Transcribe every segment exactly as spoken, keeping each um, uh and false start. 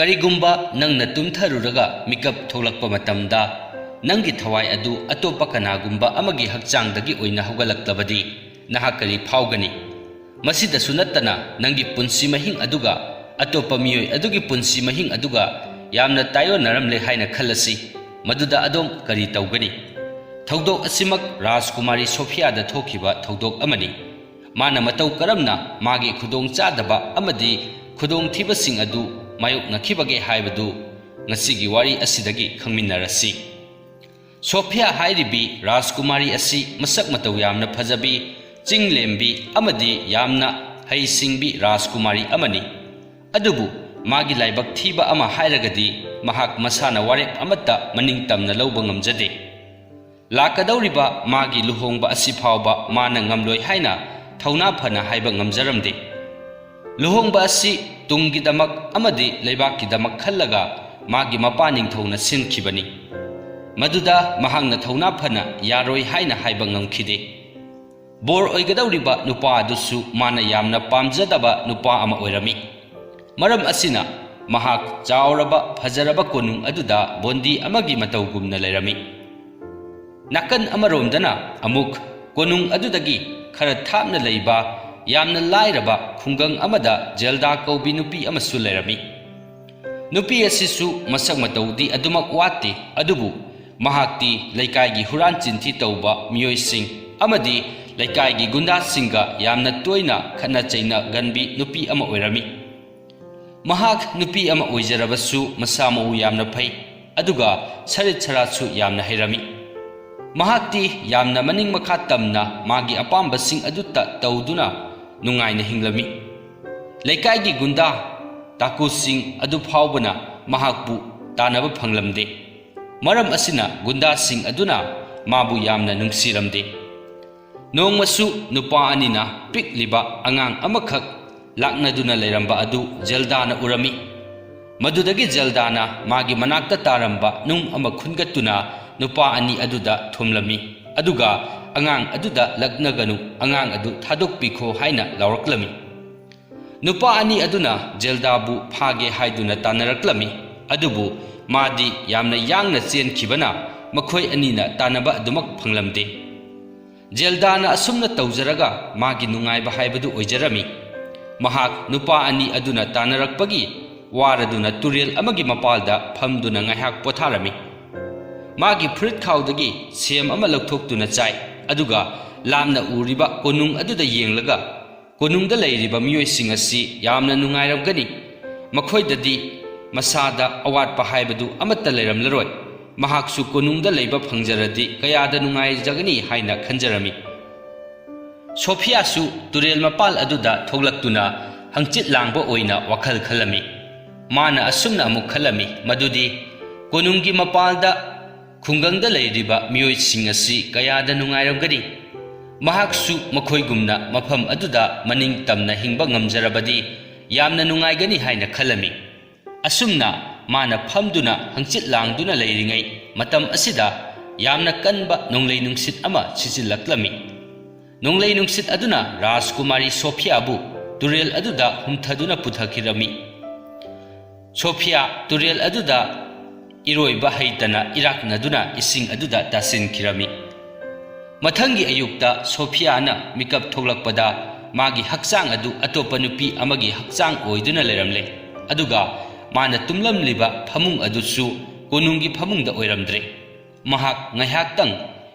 ꯀꯔꯤꯒꯨꯝꯕ ꯅꯪꯅ ꯇꯨꯝꯊꯔꯨꯔꯒ ꯃꯤꯀꯞ ꯊꯣꯛꯂꯛꯄ ꯃꯇꯝꯗ ꯅꯪꯒꯤ ꯊꯋꯥꯏ ꯑꯗꯨ ꯑꯇꯣꯞꯄ ꯀꯅꯥꯒꯨꯝꯕ ꯑꯃꯒꯤ ꯍꯛꯆꯥꯡꯗꯒꯤ ꯑꯣꯏꯅ ꯍꯧꯒꯠꯂꯛꯂꯕꯗꯤ, ꯅꯍꯥꯛ ꯀꯔꯤ ꯐꯥꯎꯒꯅꯤ? ꯃꯁꯤꯗꯁꯨ ꯅꯠꯇꯅ, ꯅꯪꯒꯤ ꯄꯨꯟꯁꯤ ꯃꯍꯤꯡ ꯑꯗꯨꯒ ꯑꯇꯣꯞꯄ ꯃꯤꯑꯣꯏ ꯑꯗꯨꯒꯤ ꯄꯨꯟꯁꯤ ꯃꯍꯤꯡ ꯑꯗꯨꯒ ꯌꯥꯝꯅ ꯇꯥꯏꯑꯣꯟꯅꯔꯝꯂꯦ ꯍꯥꯏꯅ ꯈꯜꯂꯁꯤ꯫ ꯃꯗꯨꯗ ꯑꯗꯣꯝ ꯀꯔꯤ ꯇꯧꯒꯅꯤ? ꯊꯧꯗꯣꯛ ꯑꯁꯤꯃꯛ ꯔꯥꯖꯀꯨꯃꯥꯔꯤ ꯁꯣꯐꯤꯌꯥꯗ ꯊꯣꯛꯈꯤꯕ ꯊꯧꯗꯣꯛ ꯑꯃꯅꯤ꯫ ꯃꯥꯅ ꯃꯇꯧ ꯀꯔꯝꯅ ꯃꯥꯒꯤ ꯈꯨꯗꯣꯡꯆꯥꯗꯕ ꯑꯃꯗꯤ ꯈꯨꯗꯣꯡꯊꯤꯕꯁꯤꯡ ꯑꯗꯨ ꯃꯥꯌꯣꯛꯅꯈꯤꯕꯒꯦ ꯍꯥꯏꯕꯗꯨ ꯉꯁꯤꯒꯤ ꯋꯥꯔꯤ ꯑꯁꯤꯗꯒꯤ ꯈꯪꯃꯤꯟꯅꯔꯁꯤ꯫ ꯁꯣꯐꯤꯌꯥ ꯍꯥꯏꯔꯤꯕꯤ ꯔꯥꯖꯀꯨꯃꯥꯔꯤ ꯑꯁꯤ ꯃꯁꯛ ꯃꯇꯧ ꯌꯥꯝꯅ ꯐꯖꯕꯤ, ꯆꯤꯡ ꯂꯦꯝꯕꯤ ꯑꯃꯗꯤ ꯌꯥꯝꯅ ꯍꯩꯁꯤꯡꯕꯤ ꯔꯥꯖꯀꯨꯃꯥꯔꯤ ꯑꯃꯅꯤ꯫ ꯑꯗꯨꯕꯨ ꯃꯥꯒꯤ ꯂꯥꯏꯕꯛ ꯊꯤꯕ ꯑꯃ ꯍꯥꯏꯔꯒꯗꯤ, ꯃꯍꯥꯛ ꯃꯁꯥꯅ ꯋꯥꯔꯦꯞ ꯑꯃꯠꯇ ꯃꯅꯤꯡ ꯇꯝꯅ ꯂꯧꯕ ꯉꯝꯖꯗꯦ꯫ ꯂꯥꯛꯀꯗꯧꯔꯤꯕ ꯃꯥꯒꯤ ꯂꯨꯍꯣꯡꯕ ꯑꯁꯤ ꯐꯥꯎꯕ ꯃꯥꯅ ꯉꯝꯂꯣꯏ ꯍꯥꯏꯅ ꯊꯧꯅꯥ ꯐꯅ ꯍꯥꯏꯕ ꯉꯝꯖꯔꯝꯗꯦ꯫ ꯂꯨꯍꯣꯡꯕ ꯑꯁꯤ ꯇꯨꯡꯒꯤꯗꯃꯛ ꯑꯃꯗꯤ ꯂꯩꯕꯥꯛꯀꯤꯗꯃꯛ ꯈꯜꯂꯒ ꯃꯥꯒꯤ ꯃꯄꯥ ꯅꯤꯡꯊꯧꯅ ꯁꯤꯟꯈꯤꯕꯅꯤ꯫ ꯃꯗꯨꯗ ꯃꯍꯥꯛꯅ ꯊꯧꯅꯥ ꯐꯅ ꯌꯥꯔꯣꯏ ꯍꯥꯏꯅ ꯍꯥꯏꯕ ꯉꯝꯈꯤꯗꯦ꯫ ꯕꯣꯔ ꯑꯣꯏꯒꯗꯧꯔꯤꯕ ꯅꯨꯄꯥ ꯑꯗꯨꯁꯨ ꯃꯥꯅ ꯌꯥꯝꯅ ꯄꯥꯝꯖꯗꯕ ꯅꯨꯄꯥ ꯑꯃ ꯑꯣꯏꯔꯝꯃꯤ꯫ ꯃꯔꯝ ꯑꯁꯤꯅ, ꯃꯍꯥꯛ ꯆꯥꯎꯔꯕ ꯐꯖꯔꯕ ꯀꯣꯅꯨꯡ ꯑꯗꯨꯗ ꯕꯣꯟꯗꯤ ꯑꯃꯒꯤ ꯃꯇꯧꯒꯨꯝꯅ ꯂꯩꯔꯝꯃꯤ꯫ ꯅꯥꯀꯟ ꯑꯃꯔꯣꯝꯗꯅ ꯑꯃꯨꯛ ꯀꯣꯅꯨꯡ ꯑꯗꯨꯗꯒꯤ ꯈꯔ ꯊꯥꯞꯅ ꯂꯩꯕ ꯌꯥꯝꯅ ꯂꯥꯏꯔꯕ ꯈꯨꯡꯒꯪ ꯑꯃꯗ ꯖꯦꯜꯗꯥ ꯀꯧꯕꯤ ꯅꯨꯄꯤ ꯑꯃꯁꯨ ꯂꯩꯔꯝꯃꯤ꯫ ꯅꯨꯄꯤ ꯑꯁꯤꯁꯨ ꯃꯁꯛ ꯃꯇꯧꯗꯤ ꯑꯗꯨꯃꯛ ꯋꯥꯠꯇꯦ, ꯑꯗꯨꯕꯨ ꯃꯍꯥꯛꯇꯤ ꯂꯩꯀꯥꯏꯒꯤ ꯍꯨꯔꯥꯟ ꯆꯤꯟꯊꯤ ꯇꯧꯕ ꯃꯤꯑꯣꯏꯁꯤꯡ ꯑꯃꯗꯤ ꯂꯩꯀꯥꯏꯒꯤ ꯒꯨꯟꯗꯥꯁꯤꯡꯒ ꯌꯥꯝꯅ ꯇꯣꯏꯅ ꯈꯠꯅ ꯆꯩꯅꯒꯟꯕꯤ ꯅꯨꯄꯤ ꯑꯃ ꯑꯣꯏꯔꯝꯃꯤ꯫ ꯃꯍꯥꯛ ꯅꯨꯄꯤ ꯑꯃ ꯑꯣꯏꯖꯔꯕꯁꯨ ꯃꯁꯥ ꯃꯎ ꯌꯥꯝꯅ ꯐꯩ, ꯑꯗꯨꯒ ꯁꯔꯤꯠ ꯁꯔꯥꯠꯁꯨ ꯌꯥꯝꯅ ꯍꯩꯔꯝꯃꯤ꯫ ꯃꯍꯥꯛꯇꯤ ꯌꯥꯝꯅ ꯃꯅꯤꯡ ꯃꯈꯥ ꯇꯝꯅ ꯃꯥꯒꯤ ꯑꯄꯥꯝꯕꯁꯤꯡ ꯑꯗꯨꯇ ꯇꯧꯗꯨꯅ ꯅꯨꯡꯉꯥꯏꯅ ꯍꯤꯡꯂꯝꯃꯤ꯫ ꯂꯩꯀꯥꯏꯒꯤ ꯒꯨꯟꯗꯥ ꯇꯥꯀꯨꯁꯤꯡ ꯑꯗꯨ ꯐꯥꯎꯕꯅ ꯃꯍꯥꯛꯄꯨ ꯇꯥꯟꯅꯕ ꯐꯪꯂꯝꯗꯦ꯫ ꯃꯔꯝ ꯑꯁꯤꯅ ꯒꯨꯟꯗꯥꯁꯤꯡ ꯑꯗꯨꯅ ꯃꯥꯕꯨ ꯌꯥꯝꯅ ꯅꯨꯡꯁꯤꯔꯝꯗꯦ꯫ ꯅꯣꯡꯃꯁꯨ ꯅꯨꯄꯥ ꯑꯅꯤꯅ ꯄꯤꯛꯂꯤꯕ ꯑꯉꯥꯡ ꯑꯃꯈꯛ ꯂꯥꯛꯅꯗꯨꯅ ꯂꯩꯔꯝꯕ ꯑꯗꯨ ꯖꯦꯜꯗꯥꯅ ꯎꯔꯝꯃꯤ꯫ ꯃꯗꯨꯗꯒꯤ ꯖꯦꯜꯗꯥꯅ ꯃꯥꯒꯤ ꯃꯅꯥꯛꯇ ꯇꯥꯔꯝꯕ ꯅꯨꯡ ꯑꯃ ꯈꯨꯟꯒꯠꯇꯨꯅ ꯅꯨꯄꯥ ꯑꯅꯤ ꯑꯗꯨꯗ ꯊꯣꯝꯂꯝꯃꯤ, ꯑꯗꯨꯒ "ꯑꯉꯥꯡ ꯑꯗꯨꯗ ꯂꯛꯅꯒꯅꯨ, ꯑꯉꯥꯡ ꯑꯗꯨ ꯊꯥꯗꯣꯛꯄꯤꯈꯣ" ꯍꯥꯏꯅ ꯂꯥꯎꯔꯛꯂꯝꯃꯤ꯫ ꯅꯨꯄꯥ ꯑꯅꯤ ꯑꯗꯨꯅ ꯖꯦꯜꯗꯥꯕꯨ ꯐꯥꯒꯦ ꯍꯥꯏꯗꯨꯅ ꯇꯥꯟꯅꯔꯛꯂꯝꯃꯤ, ꯑꯗꯨꯕꯨ ꯃꯥꯗꯤ ꯌꯥꯝꯅ ꯌꯥꯡꯅ ꯆꯦꯟꯈꯤꯕꯅ ꯃꯈꯣꯏ ꯑꯅꯤꯅ ꯇꯥꯟꯅꯕ ꯑꯗꯨꯃꯛ ꯐꯪꯂꯝꯗꯦ꯫ ꯖꯦꯜꯗꯥꯅ ꯑꯁꯨꯝꯅ ꯇꯧꯖꯔꯒ ꯃꯥꯒꯤ ꯅꯨꯡꯉꯥꯏꯕ ꯍꯥꯏꯕꯗꯨ ꯑꯣꯏꯖꯔꯝꯃꯤ꯫ ꯃꯍꯥꯛ ꯅꯨꯄꯥ ꯑꯅꯤ ꯑꯗꯨꯅ ꯇꯥꯟꯅꯔꯛꯄꯒꯤ ꯋꯥꯔꯗꯨꯅ ꯇꯨꯔꯦꯜ ꯑꯃꯒꯤ ꯃꯄꯥꯜꯗ ꯐꯝꯗꯨꯅ ꯉꯥꯏꯍꯥꯛ ꯄꯣꯊꯥꯔꯝꯃꯤ꯫ ꯃꯥꯒꯤ ꯐꯨꯔꯤꯠ ꯈꯥꯎꯗꯒꯤ ꯁꯦꯝ ꯑꯃ ꯂꯧꯊꯣꯛꯇꯨꯅ ꯆꯥꯏ, ꯑꯗꯨꯒ ꯂꯥꯞꯅ ꯎꯔꯤꯕ ꯀꯣꯅꯨꯡ ꯑꯗꯨꯗ ꯌꯦꯡꯂꯒ, ꯀꯣꯅꯨꯡꯗ ꯂꯩꯔꯤꯕ ꯃꯤꯑꯣꯏꯁꯤꯡ ꯑꯁꯤ ꯌꯥꯝꯅ ꯅꯨꯡꯉꯥꯏꯔꯝꯒꯅꯤ꯫ ꯃꯈꯣꯏꯗꯗꯤ ꯃꯁꯥꯗ ꯑꯋꯥꯠꯄ ꯍꯥꯏꯕꯗꯨ ꯑꯃꯠꯇ ꯂꯩꯔꯝꯂꯔꯣꯏ꯫ ꯃꯍꯥꯛꯁꯨ ꯀꯣꯅꯨꯡꯗ ꯂꯩꯕ ꯐꯪꯖꯔꯗꯤ ꯀꯌꯥꯗ ꯅꯨꯡꯉꯥꯏꯖꯒꯅꯤ ꯍꯥꯏꯅ ꯈꯟꯖꯔꯝꯃꯤ꯫ ꯁꯣꯐꯤꯌꯥꯁꯨ ꯇꯨꯔꯦꯜ ꯃꯄꯥꯜ ꯑꯗꯨꯗ ꯊꯣꯛꯂꯛꯇꯨꯅ ꯍꯪꯆꯤꯠ ꯂꯥꯡꯕ ꯑꯣꯏꯅ ꯋꯥꯈꯜ ꯈꯜꯂꯝꯃꯤ꯫ ꯃꯥꯅ ꯑꯁꯨꯝꯅ ꯑꯃꯨꯛ ꯈꯜꯂꯝꯃꯤ, ꯃꯗꯨꯗꯤ ꯀꯣꯅꯨꯡꯒꯤ ꯃꯄꯥꯜꯗ ꯈꯨꯡꯒꯪꯗ ꯂꯩꯔꯤꯕ ꯃꯤꯑꯣꯏꯁꯤꯡ ꯑꯁꯤ ꯀꯌꯥꯗ ꯅꯨꯡꯉꯥꯏꯔꯝꯒꯅꯤ꯫ ꯃꯍꯥꯛꯁꯨ ꯃꯈꯣꯏꯒꯨꯝꯅ ꯃꯐꯝ ꯑꯗꯨꯗ ꯃꯅꯤꯡ ꯇꯝꯅ ꯍꯤꯡꯕ ꯉꯝꯖꯔꯕꯗꯤ ꯌꯥꯝꯅ ꯅꯨꯡꯉꯥꯏꯒꯅꯤ ꯍꯥꯏꯅ ꯈꯜꯂꯝꯃꯤ꯫ ꯑꯁꯨꯝꯅ ꯃꯥꯅ ꯐꯝꯗꯨꯅ ꯍꯪꯆꯤꯠ ꯂꯥꯡꯗꯨꯅ ꯂꯩꯔꯤꯉꯩ ꯃꯇꯝ ꯑꯁꯤꯗ ꯌꯥꯝꯅ ꯀꯟꯕ ꯅꯣꯡꯂꯩ ꯅꯨꯡꯁꯤꯠ ꯑꯃ ꯁꯤꯠꯆꯤꯜꯂꯛꯂꯝꯃꯤ꯫ ꯅꯣꯡꯂꯩ ꯅꯨꯡꯁꯤꯠ ꯑꯗꯨꯅ ꯔꯥꯖꯀꯨꯃꯥꯔꯤ ꯁꯣꯐꯤꯌꯥꯕꯨ ꯇꯨꯔꯦꯜ ꯑꯗꯨꯗ ꯍꯨꯝꯊꯗꯨꯅ ꯄꯨꯊꯈꯤꯔꯝꯃꯤ꯫ ꯁꯣꯐꯤꯌꯥ ꯇꯨꯔꯦꯜ ꯑꯗꯨꯗ ꯏꯔꯣꯏꯕ ꯍꯩꯇꯅ ꯏꯔꯥꯛꯅꯗꯨꯅ ꯏꯁꯤꯡ ꯑꯗꯨꯗ ꯇꯥꯁꯤꯟꯈꯤꯔꯝꯃꯤ꯫ ꯃꯊꯪꯒꯤ ꯑꯌꯨꯛꯇ ꯁꯣꯐꯤꯌꯥꯅ ꯃꯤꯀꯞ ꯊꯣꯛꯂꯛꯄꯗ ꯃꯥꯒꯤ ꯍꯛꯆꯥꯡ ꯑꯗꯨ ꯑꯇꯣꯞꯄ ꯅꯨꯄꯤ ꯑꯃꯒꯤ ꯍꯛꯆꯥꯡ ꯑꯣꯏꯗꯨꯅ ꯂꯩꯔꯝꯂꯦ, ꯑꯗꯨꯒ ꯃꯥꯅ ꯇꯨꯝꯂꯝꯂꯤꯕ ꯐꯃꯨꯡ ꯑꯗꯨꯁꯨ ꯀꯣꯅꯨꯡꯒꯤ ꯐꯃꯨꯡꯗ ꯑꯣꯏꯔꯝꯗ꯭ꯔꯦ꯫ ꯃꯍꯥꯛ ꯉꯥꯏꯍꯥꯛꯇꯪ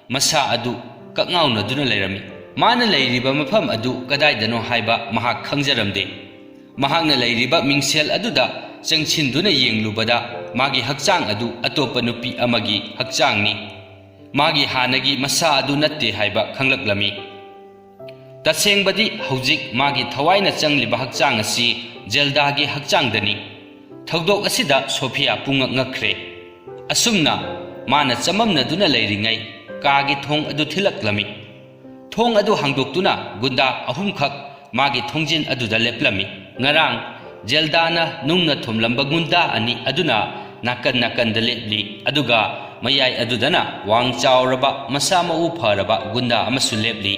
ꯃꯁꯥ ꯑꯗꯨ ꯀꯛꯉꯥꯎꯅꯗꯨꯅ ꯂꯩꯔꯝꯃꯤ꯫ ꯃꯥꯅ ꯂꯩꯔꯤꯕ ꯃꯐꯝ ꯑꯗꯨ ꯀꯗꯥꯏꯗꯅꯣ ꯍꯥꯏꯕ ꯃꯍꯥꯛ ꯈꯪꯖꯔꯝꯗꯦ꯫ ꯃꯍꯥꯛꯅ ꯂꯩꯔꯤꯕ ꯃꯤꯡꯁꯦꯜ ꯑꯗꯨꯗ ꯆꯪꯁꯤꯟꯗꯨꯅ ꯌꯦꯡꯂꯨꯕꯗ ꯃꯥꯒꯤ ꯍꯛꯆꯥꯡ ꯑꯗꯨ ꯑꯇꯣꯞꯄ ꯅꯨꯄꯤ ꯑꯃꯒꯤ ꯍꯛꯆꯥꯡꯅꯤ꯫ ꯃꯥꯒꯤ ꯍꯥꯟꯅꯒꯤ ꯃꯁꯥ ꯑꯗꯨ ꯅꯠꯇꯦ ꯍꯥꯏꯕ ꯈꯪꯂꯛꯂꯝꯃꯤ꯫ ꯇꯁꯦꯡꯕꯗꯤ ꯍꯧꯖꯤꯛ ꯃꯥꯒꯤ ꯊꯋꯥꯏꯅ ꯆꯪꯂꯤꯕ ꯍꯛꯆꯥꯡ ꯑꯁꯤ ꯖꯦꯜꯗꯥꯒꯤ ꯍꯛꯆꯥꯡꯗꯅꯤ꯫ ꯊꯧꯗꯣꯛ ꯑꯁꯤꯗ ꯁꯣꯐꯤꯌꯥ ꯄꯨꯡꯉꯛ ꯉꯛꯈ꯭ꯔꯦ꯫ ꯑꯁꯨꯝꯅ ꯃꯥꯅ ꯆꯃꯝꯅꯗꯨꯅ ꯂꯩꯔꯤꯉꯩ ꯀꯥꯒꯤ ꯊꯣꯡ ꯑꯗꯨ ꯊꯤꯜꯂꯛꯂꯝꯃꯤ꯫ ꯊꯣꯡ ꯑꯗꯨ ꯍꯥꯡꯗꯣꯛꯇꯨꯅ ꯒꯨꯟꯗꯥ ꯑꯍꯨꯝꯈꯛ ꯃꯥꯒꯤ ꯊꯣꯡꯖꯤꯟ ꯑꯗꯨꯗ ꯂꯦꯞꯂꯝꯃꯤ꯫ ꯉꯔꯥꯡ ꯖꯦꯜꯗꯥꯅ ꯅꯨꯡꯅ ꯊꯣꯝꯂꯝꯕ ꯒꯨꯟꯗꯥ ꯑꯅꯤ ꯑꯗꯨꯅ ꯅꯥꯀꯟ ꯅꯥꯀꯟꯗ ꯂꯦꯞꯂꯤ, ꯑꯗꯨꯒ ꯃꯌꯥꯏ ꯑꯗꯨꯗꯅ ꯋꯥꯡ ꯆꯥꯎꯔꯕ, ꯃꯁꯥ ꯃꯎ ꯐꯔꯕ ꯒꯨꯟꯗꯥ ꯑꯃꯁꯨ ꯂꯦꯞꯂꯤ꯫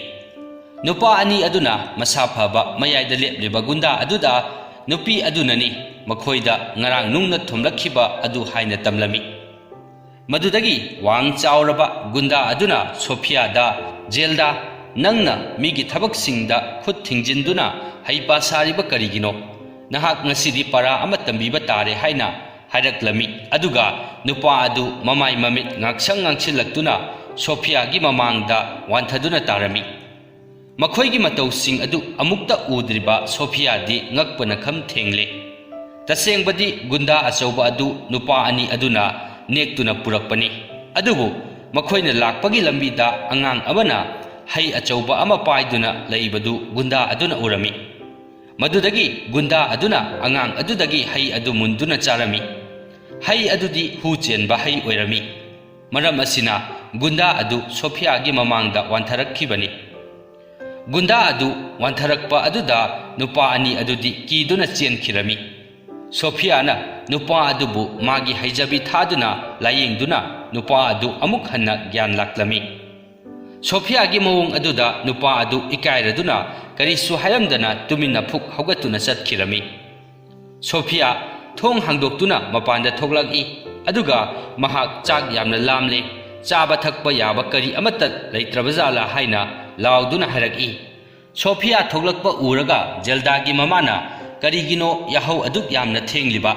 ꯅꯨꯄꯥ ꯑꯅꯤ ꯑꯗꯨꯅ ꯃꯁꯥ ꯐꯕ ꯃꯌꯥꯏꯗ ꯂꯦꯞꯂꯤꯕ ꯒꯨꯟꯗꯥ ꯑꯗꯨꯗ ꯅꯨꯄꯤ ꯑꯗꯨꯅꯅꯤ ꯃꯈꯣꯏꯗ ꯉꯔꯥꯡ ꯅꯨꯡꯅ ꯊꯣꯝꯂꯛꯈꯤꯕ ꯑꯗꯨ ꯍꯥꯏꯅ ꯇꯝꯂꯝꯃꯤ꯫ ꯃꯗꯨꯗꯒꯤ ꯋꯥꯡ ꯆꯥꯎꯔꯕ ꯒꯨꯟꯗꯥ ꯑꯗꯨꯅ ꯁꯣꯐꯤꯌꯥꯗ, "ꯖꯦꯜꯗꯥ, ꯅꯪꯅ ꯃꯤꯒꯤ ꯊꯕꯛꯁꯤꯡꯗ ꯈꯨꯠ ꯊꯤꯡꯖꯤꯟꯗꯨꯅ ꯍꯩꯄꯥ ꯁꯥꯔꯤꯕ ꯀꯔꯤꯒꯤꯅꯣ? ꯅꯍꯥꯛ ꯉꯁꯤꯗꯤ ꯄꯔꯥ ꯑꯃ ꯇꯝꯕꯤꯕ ꯇꯥꯔꯦ" ꯍꯥꯏꯅ ꯍꯥꯏꯔꯛꯂꯝꯃꯤ꯫ ꯑꯗꯨꯒ ꯅꯨꯄꯥ ꯑꯗꯨ ꯃꯃꯥꯏ ꯃꯃꯤꯠ ꯉꯥꯛꯁꯪ ꯉꯥꯡꯁꯤꯜꯂꯛꯇꯨꯅ ꯁꯣꯐꯤꯌꯥꯒꯤ ꯃꯃꯥꯡꯗ ꯋꯥꯟꯊꯗꯨꯅ ꯇꯥꯔꯝꯃꯤ꯫ ꯃꯈꯣꯏꯒꯤ ꯃꯇꯧꯁꯤꯡ ꯑꯗꯨ ꯑꯃꯨꯛꯇ ꯎꯗ꯭ꯔꯤꯕ ꯁꯣꯐꯤꯌꯥꯗꯤ ꯉꯛꯄꯅ ꯈꯝ ꯊꯦꯡꯂꯦ꯫ ꯇꯁꯦꯡꯕꯗꯤ ꯒꯨꯟꯗꯥ ꯑꯆꯧꯕ ꯑꯗꯨ ꯅꯨꯄꯥ ꯑꯅꯤ ꯑꯗꯨꯅ ꯅꯦꯛꯇꯨꯅ ꯄꯨꯔꯛꯄꯅꯤ꯫ ꯑꯗꯨꯕꯨ ꯃꯈꯣꯏꯅ ꯂꯥꯛꯄꯒꯤ ꯂꯝꯕꯤꯗ ꯑꯉꯥꯡ ꯑꯃꯅ ꯍꯩ ꯑꯆꯧꯕ ꯑꯃ ꯄꯥꯏꯗꯨꯅ ꯂꯩꯕꯗꯨ ꯒꯨꯟꯗꯥ ꯑꯗꯨꯅ ꯎꯔꯝꯃꯤ꯫ ꯃꯗꯨꯗꯒꯤ ꯒꯨꯟꯗꯥ ꯑꯗꯨꯅ ꯑꯉꯥꯡ ꯑꯗꯨꯗꯒꯤ ꯍꯩ ꯑꯗꯨ ꯃꯨꯟꯗꯨꯅ ꯆꯥꯔꯝꯃꯤ꯫ ꯍꯩ ꯑꯗꯨꯗꯤ ꯍꯨ ꯆꯦꯟꯕ ꯍꯩ ꯑꯣꯏꯔꯝꯃꯤ꯫ ꯃꯔꯝ ꯑꯁꯤꯅ ꯒꯨꯟꯗꯥ ꯑꯗꯨ ꯁꯣꯐꯤꯌꯥꯒꯤ ꯃꯃꯥꯡꯗ ꯋꯥꯟꯊꯔꯛꯈꯤꯕꯅꯤ꯫ ꯒꯨꯟꯗꯥ ꯑꯗꯨ ꯋꯥꯟꯊꯔꯛꯄ ꯑꯗꯨꯗ ꯅꯨꯄꯥ ꯑꯅꯤ ꯑꯗꯨꯗꯤ ꯀꯤꯗꯨꯅ ꯆꯦꯟꯈꯤꯔꯝꯃꯤ꯫ ꯁꯣꯐꯤꯌꯥꯅ ꯅꯨꯄꯥ ꯑꯗꯨꯕꯨ ꯃꯥꯒꯤ ꯍꯩꯖꯕꯤ ꯊꯥꯗꯨꯅ ꯂꯥꯌꯦꯡꯗꯨꯅ ꯅꯨꯄꯥ ꯑꯗꯨ ꯑꯃꯨꯛ ꯍꯟꯅ ꯒ꯭ꯌꯥꯟ ꯂꯥꯛꯂꯝꯃꯤ꯫ ꯁꯣꯐꯤꯌꯥꯒꯤ ꯃꯑꯣꯡ ꯑꯗꯨꯗ ꯅꯨꯄꯥ ꯑꯗꯨ ꯏꯀꯥꯏꯔꯗꯨꯅ ꯀꯔꯤꯁꯨ ꯍꯥꯏꯔꯝꯗꯅ ꯇꯨꯃꯤꯟꯅ ꯐꯨꯛ ꯍꯧꯒꯠꯇꯨꯅ ꯆꯠꯈꯤꯔꯝꯃꯤ꯫ ꯁꯣꯐꯤꯌꯥ ꯊꯣꯡ ꯍꯥꯡꯗꯣꯛꯇꯨꯅ ꯃꯄꯥꯟꯗ ꯊꯣꯛꯂꯛꯏ, ꯑꯗꯨꯒ ꯃꯍꯥꯛ ꯆꯥꯛ ꯌꯥꯝꯅ ꯂꯥꯝꯂꯦ, ꯆꯥꯕ ꯊꯛꯄ ꯌꯥꯕ ꯀꯔꯤ ꯑꯃꯠꯇ ꯂꯩꯇ꯭ꯔꯕꯖꯥꯠꯂꯥ ꯍꯥꯏꯅ ꯂꯥꯎꯗꯨꯅ ꯍꯥꯏꯔꯛꯏ꯫ ꯁꯣꯐꯤꯌꯥ ꯊꯣꯛꯂꯛꯄ ꯎꯔꯒ ꯖꯦꯜꯗꯥꯒꯤ ꯃꯃꯥꯅ, "ꯀꯔꯤꯒꯤꯅꯣ ꯌꯥꯍꯧ ꯑꯗꯨꯛ ꯌꯥꯝꯅ ꯊꯦꯡꯂꯤꯕ?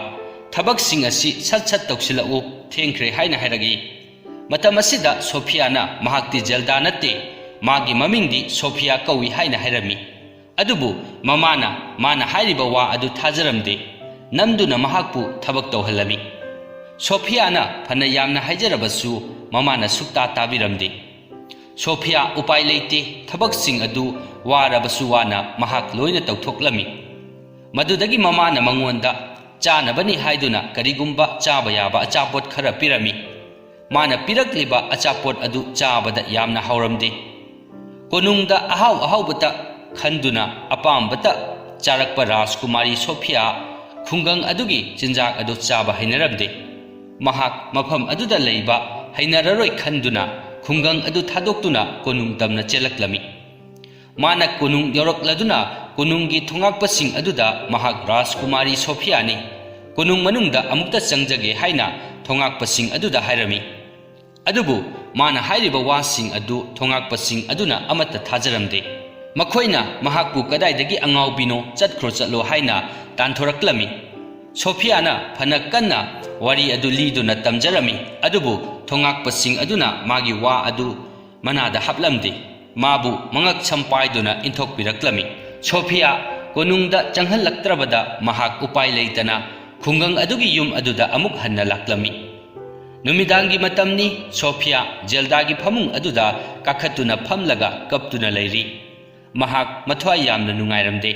ꯊꯕꯛꯁꯤꯡ ꯑꯁꯤ ꯁꯠ ꯁꯠ ꯇꯧꯁꯤꯜꯂꯛꯎ, ꯊꯦꯡꯈ꯭ꯔꯦ" ꯍꯥꯏꯅ ꯍꯥꯏꯔꯛꯏ꯫ ꯃꯇꯝ ꯑꯁꯤꯗ ꯁꯣꯐꯤꯌꯥꯅ ꯃꯍꯥꯛꯇꯤ ꯖꯦꯜꯗꯥ ꯅꯠꯇꯦ, ꯃꯥꯒꯤ ꯃꯃꯤꯡꯗꯤ ꯁꯣꯐꯤꯌꯥ ꯀꯧꯏ ꯍꯥꯏꯅ ꯍꯥꯏꯔꯝꯃꯤ꯫ ꯑꯗꯨꯕꯨ ꯃꯃꯥꯅ ꯃꯥꯅ ꯍꯥꯏꯔꯤꯕ ꯋꯥ ꯑꯗꯨ ꯊꯥꯖꯔꯝꯗꯦ꯫ ꯅꯝꯗꯨꯅ ꯃꯍꯥꯛꯄꯨ ꯊꯕꯛ ꯇꯧꯍꯜꯂꯝꯃꯤ꯫ ꯁꯣꯐꯤꯌꯥꯅ ꯐꯅ ꯌꯥꯝꯅ ꯍꯥꯏꯖꯔꯕꯁꯨ ꯃꯃꯥꯅ ꯁꯨꯛꯇꯥ ꯇꯥꯕꯤꯔꯝꯗꯦ꯫ ꯁꯣꯐꯤꯌꯥ ꯎꯄꯥꯏ ꯂꯩꯇꯦ, ꯊꯕꯛꯁꯤꯡ ꯑꯗꯨ ꯋꯥꯔꯕꯁꯨ ꯋꯥꯅ ꯃꯍꯥꯛ ꯂꯣꯏꯅ ꯇꯧꯊꯣꯛꯂꯝꯃꯤ꯫ ꯃꯗꯨꯗꯒꯤ ꯃꯃꯥꯅ ꯃꯉꯣꯟꯗ ꯆꯥꯅꯕꯅꯤ ꯍꯥꯏꯗꯨꯅ ꯀꯔꯤꯒꯨꯝꯕ ꯆꯥꯕ ꯌꯥꯕ ꯑꯆꯥꯄꯣꯠ ꯈꯔ ꯄꯤꯔꯝꯃꯤ꯫ ꯃꯥꯅ ꯄꯤꯔꯛꯂꯤꯕ ꯑꯆꯥꯄꯣꯠ ꯑꯗꯨ ꯆꯥꯕꯗ ꯌꯥꯝꯅ ꯍꯥꯎꯔꯝꯗꯦ꯫ ꯀꯣꯅꯨꯡꯗ ꯑꯍꯥꯎ ꯑꯍꯥꯎꯕꯇ ꯈꯟꯗꯨꯅ ꯑꯄꯥꯝꯕꯇ ꯆꯥꯔꯛꯄ ꯔꯥꯖꯀꯨꯃꯥꯔꯤ ꯁꯣꯐꯤꯌꯥ ꯈꯨꯡꯒꯪ ꯑꯗꯨꯒꯤ ꯆꯤꯟꯖꯥꯛ ꯑꯗꯨ ꯆꯥꯕ ꯍꯩꯅꯔꯝꯗꯦ꯫ ꯃꯍꯥꯛ ꯃꯐꯝ ꯑꯗꯨꯗ ꯂꯩꯕ ꯍꯩꯅꯔꯔꯣꯏ ꯈꯟꯗꯨꯅ ꯈꯨꯡꯒꯪ ꯑꯗꯨ ꯊꯥꯗꯣꯛꯇꯨꯅ ꯀꯣꯅꯨꯡ ꯇꯝꯅ ꯆꯦꯜꯂꯛꯂꯝꯃꯤ꯫ ꯃꯥꯅ ꯀꯣꯅꯨꯡ ꯌꯧꯔꯛꯂꯗꯨꯅ ꯀꯣꯅꯨꯡꯒꯤ ꯊꯣꯉꯥꯛꯄꯁꯤꯡ ꯑꯗꯨꯗ ꯃꯍꯥꯛ ꯔꯥꯖꯀꯨꯃꯥꯔꯤ ꯁꯣꯐꯤꯌꯥꯅꯤ, ꯀꯣꯅꯨꯡ ꯃꯅꯨꯡꯗ ꯑꯃꯨꯛꯇ ꯆꯪꯖꯒꯦ ꯍꯥꯏꯅ ꯊꯣꯉꯥꯛꯄꯁꯤꯡ ꯑꯗꯨꯗ ꯍꯥꯏꯔꯝꯃꯤ꯫ ꯑꯗꯨꯕꯨ ꯃꯥꯅ ꯍꯥꯏꯔꯤꯕ ꯋꯥꯁꯤꯡ ꯑꯗꯨ ꯊꯣꯉꯥꯛꯄꯁꯤꯡ ꯑꯗꯨꯅ ꯑꯃꯠꯇ ꯊꯥꯖꯔꯝꯗꯦ꯫ ꯃꯈꯣꯏꯅ ꯃꯍꯥꯛꯄꯨ ꯀꯗꯥꯏꯗꯒꯤ ꯑꯉꯥꯎꯕꯤꯅꯣ, ꯆꯠꯈ꯭ꯔꯣ ꯆꯠꯂꯣ ꯍꯥꯏꯅ ꯇꯥꯟꯊꯣꯔꯛꯂꯝꯃꯤ꯫ ꯁꯣꯐꯤꯌꯥꯅ ꯐꯅ ꯀꯟꯅ ꯋꯥꯔꯤ ꯑꯗꯨ ꯂꯤꯗꯨꯅ ꯇꯝꯖꯔꯝꯃꯤ, ꯑꯗꯨꯕꯨ ꯊꯣꯉꯥꯛꯄꯁꯤꯡ ꯑꯗꯨꯅ ꯃꯥꯒꯤ ꯋꯥ ꯑꯗꯨ ꯃꯅꯥꯗ ꯍꯥꯞꯂꯝꯗꯦ꯫ ꯃꯥꯕꯨ ꯃꯉꯛ ꯁꯝ ꯄꯥꯏꯗꯨꯅ ꯏꯟꯊꯣꯛꯄꯤꯔꯛꯂꯝꯃꯤ꯫ ꯁꯣꯐꯤꯌꯥ ꯀꯣꯅꯨꯡꯗ ꯆꯪꯍꯜꯂꯛꯇ꯭ꯔꯕꯗ ꯃꯍꯥꯛ ꯎꯄꯥꯏ ꯂꯩꯇꯅ ꯈꯨꯡꯒꯪ ꯑꯗꯨꯒꯤ ꯌꯨꯝ ꯑꯗꯨꯗ ꯑꯃꯨꯛ ꯍꯟꯅ ꯂꯥꯛꯂꯝꯃꯤ꯫ ꯅꯨꯃꯤꯗꯥꯡꯒꯤ ꯃꯇꯝꯅꯤ꯫ ꯁꯣꯐꯤꯌꯥ ꯖꯦꯜꯗꯥꯒꯤ ꯐꯃꯨꯡ ꯑꯗꯨꯗ ꯀꯥꯈꯠꯇꯨꯅ ꯐꯝꯂꯒ ꯀꯞꯇꯨꯅ ꯂꯩꯔꯤ꯫ ꯃꯍꯥꯛ ꯃꯊ꯭ꯋꯥꯏ ꯌꯥꯝꯅ ꯅꯨꯡꯉꯥꯏꯔꯝꯗꯦ꯫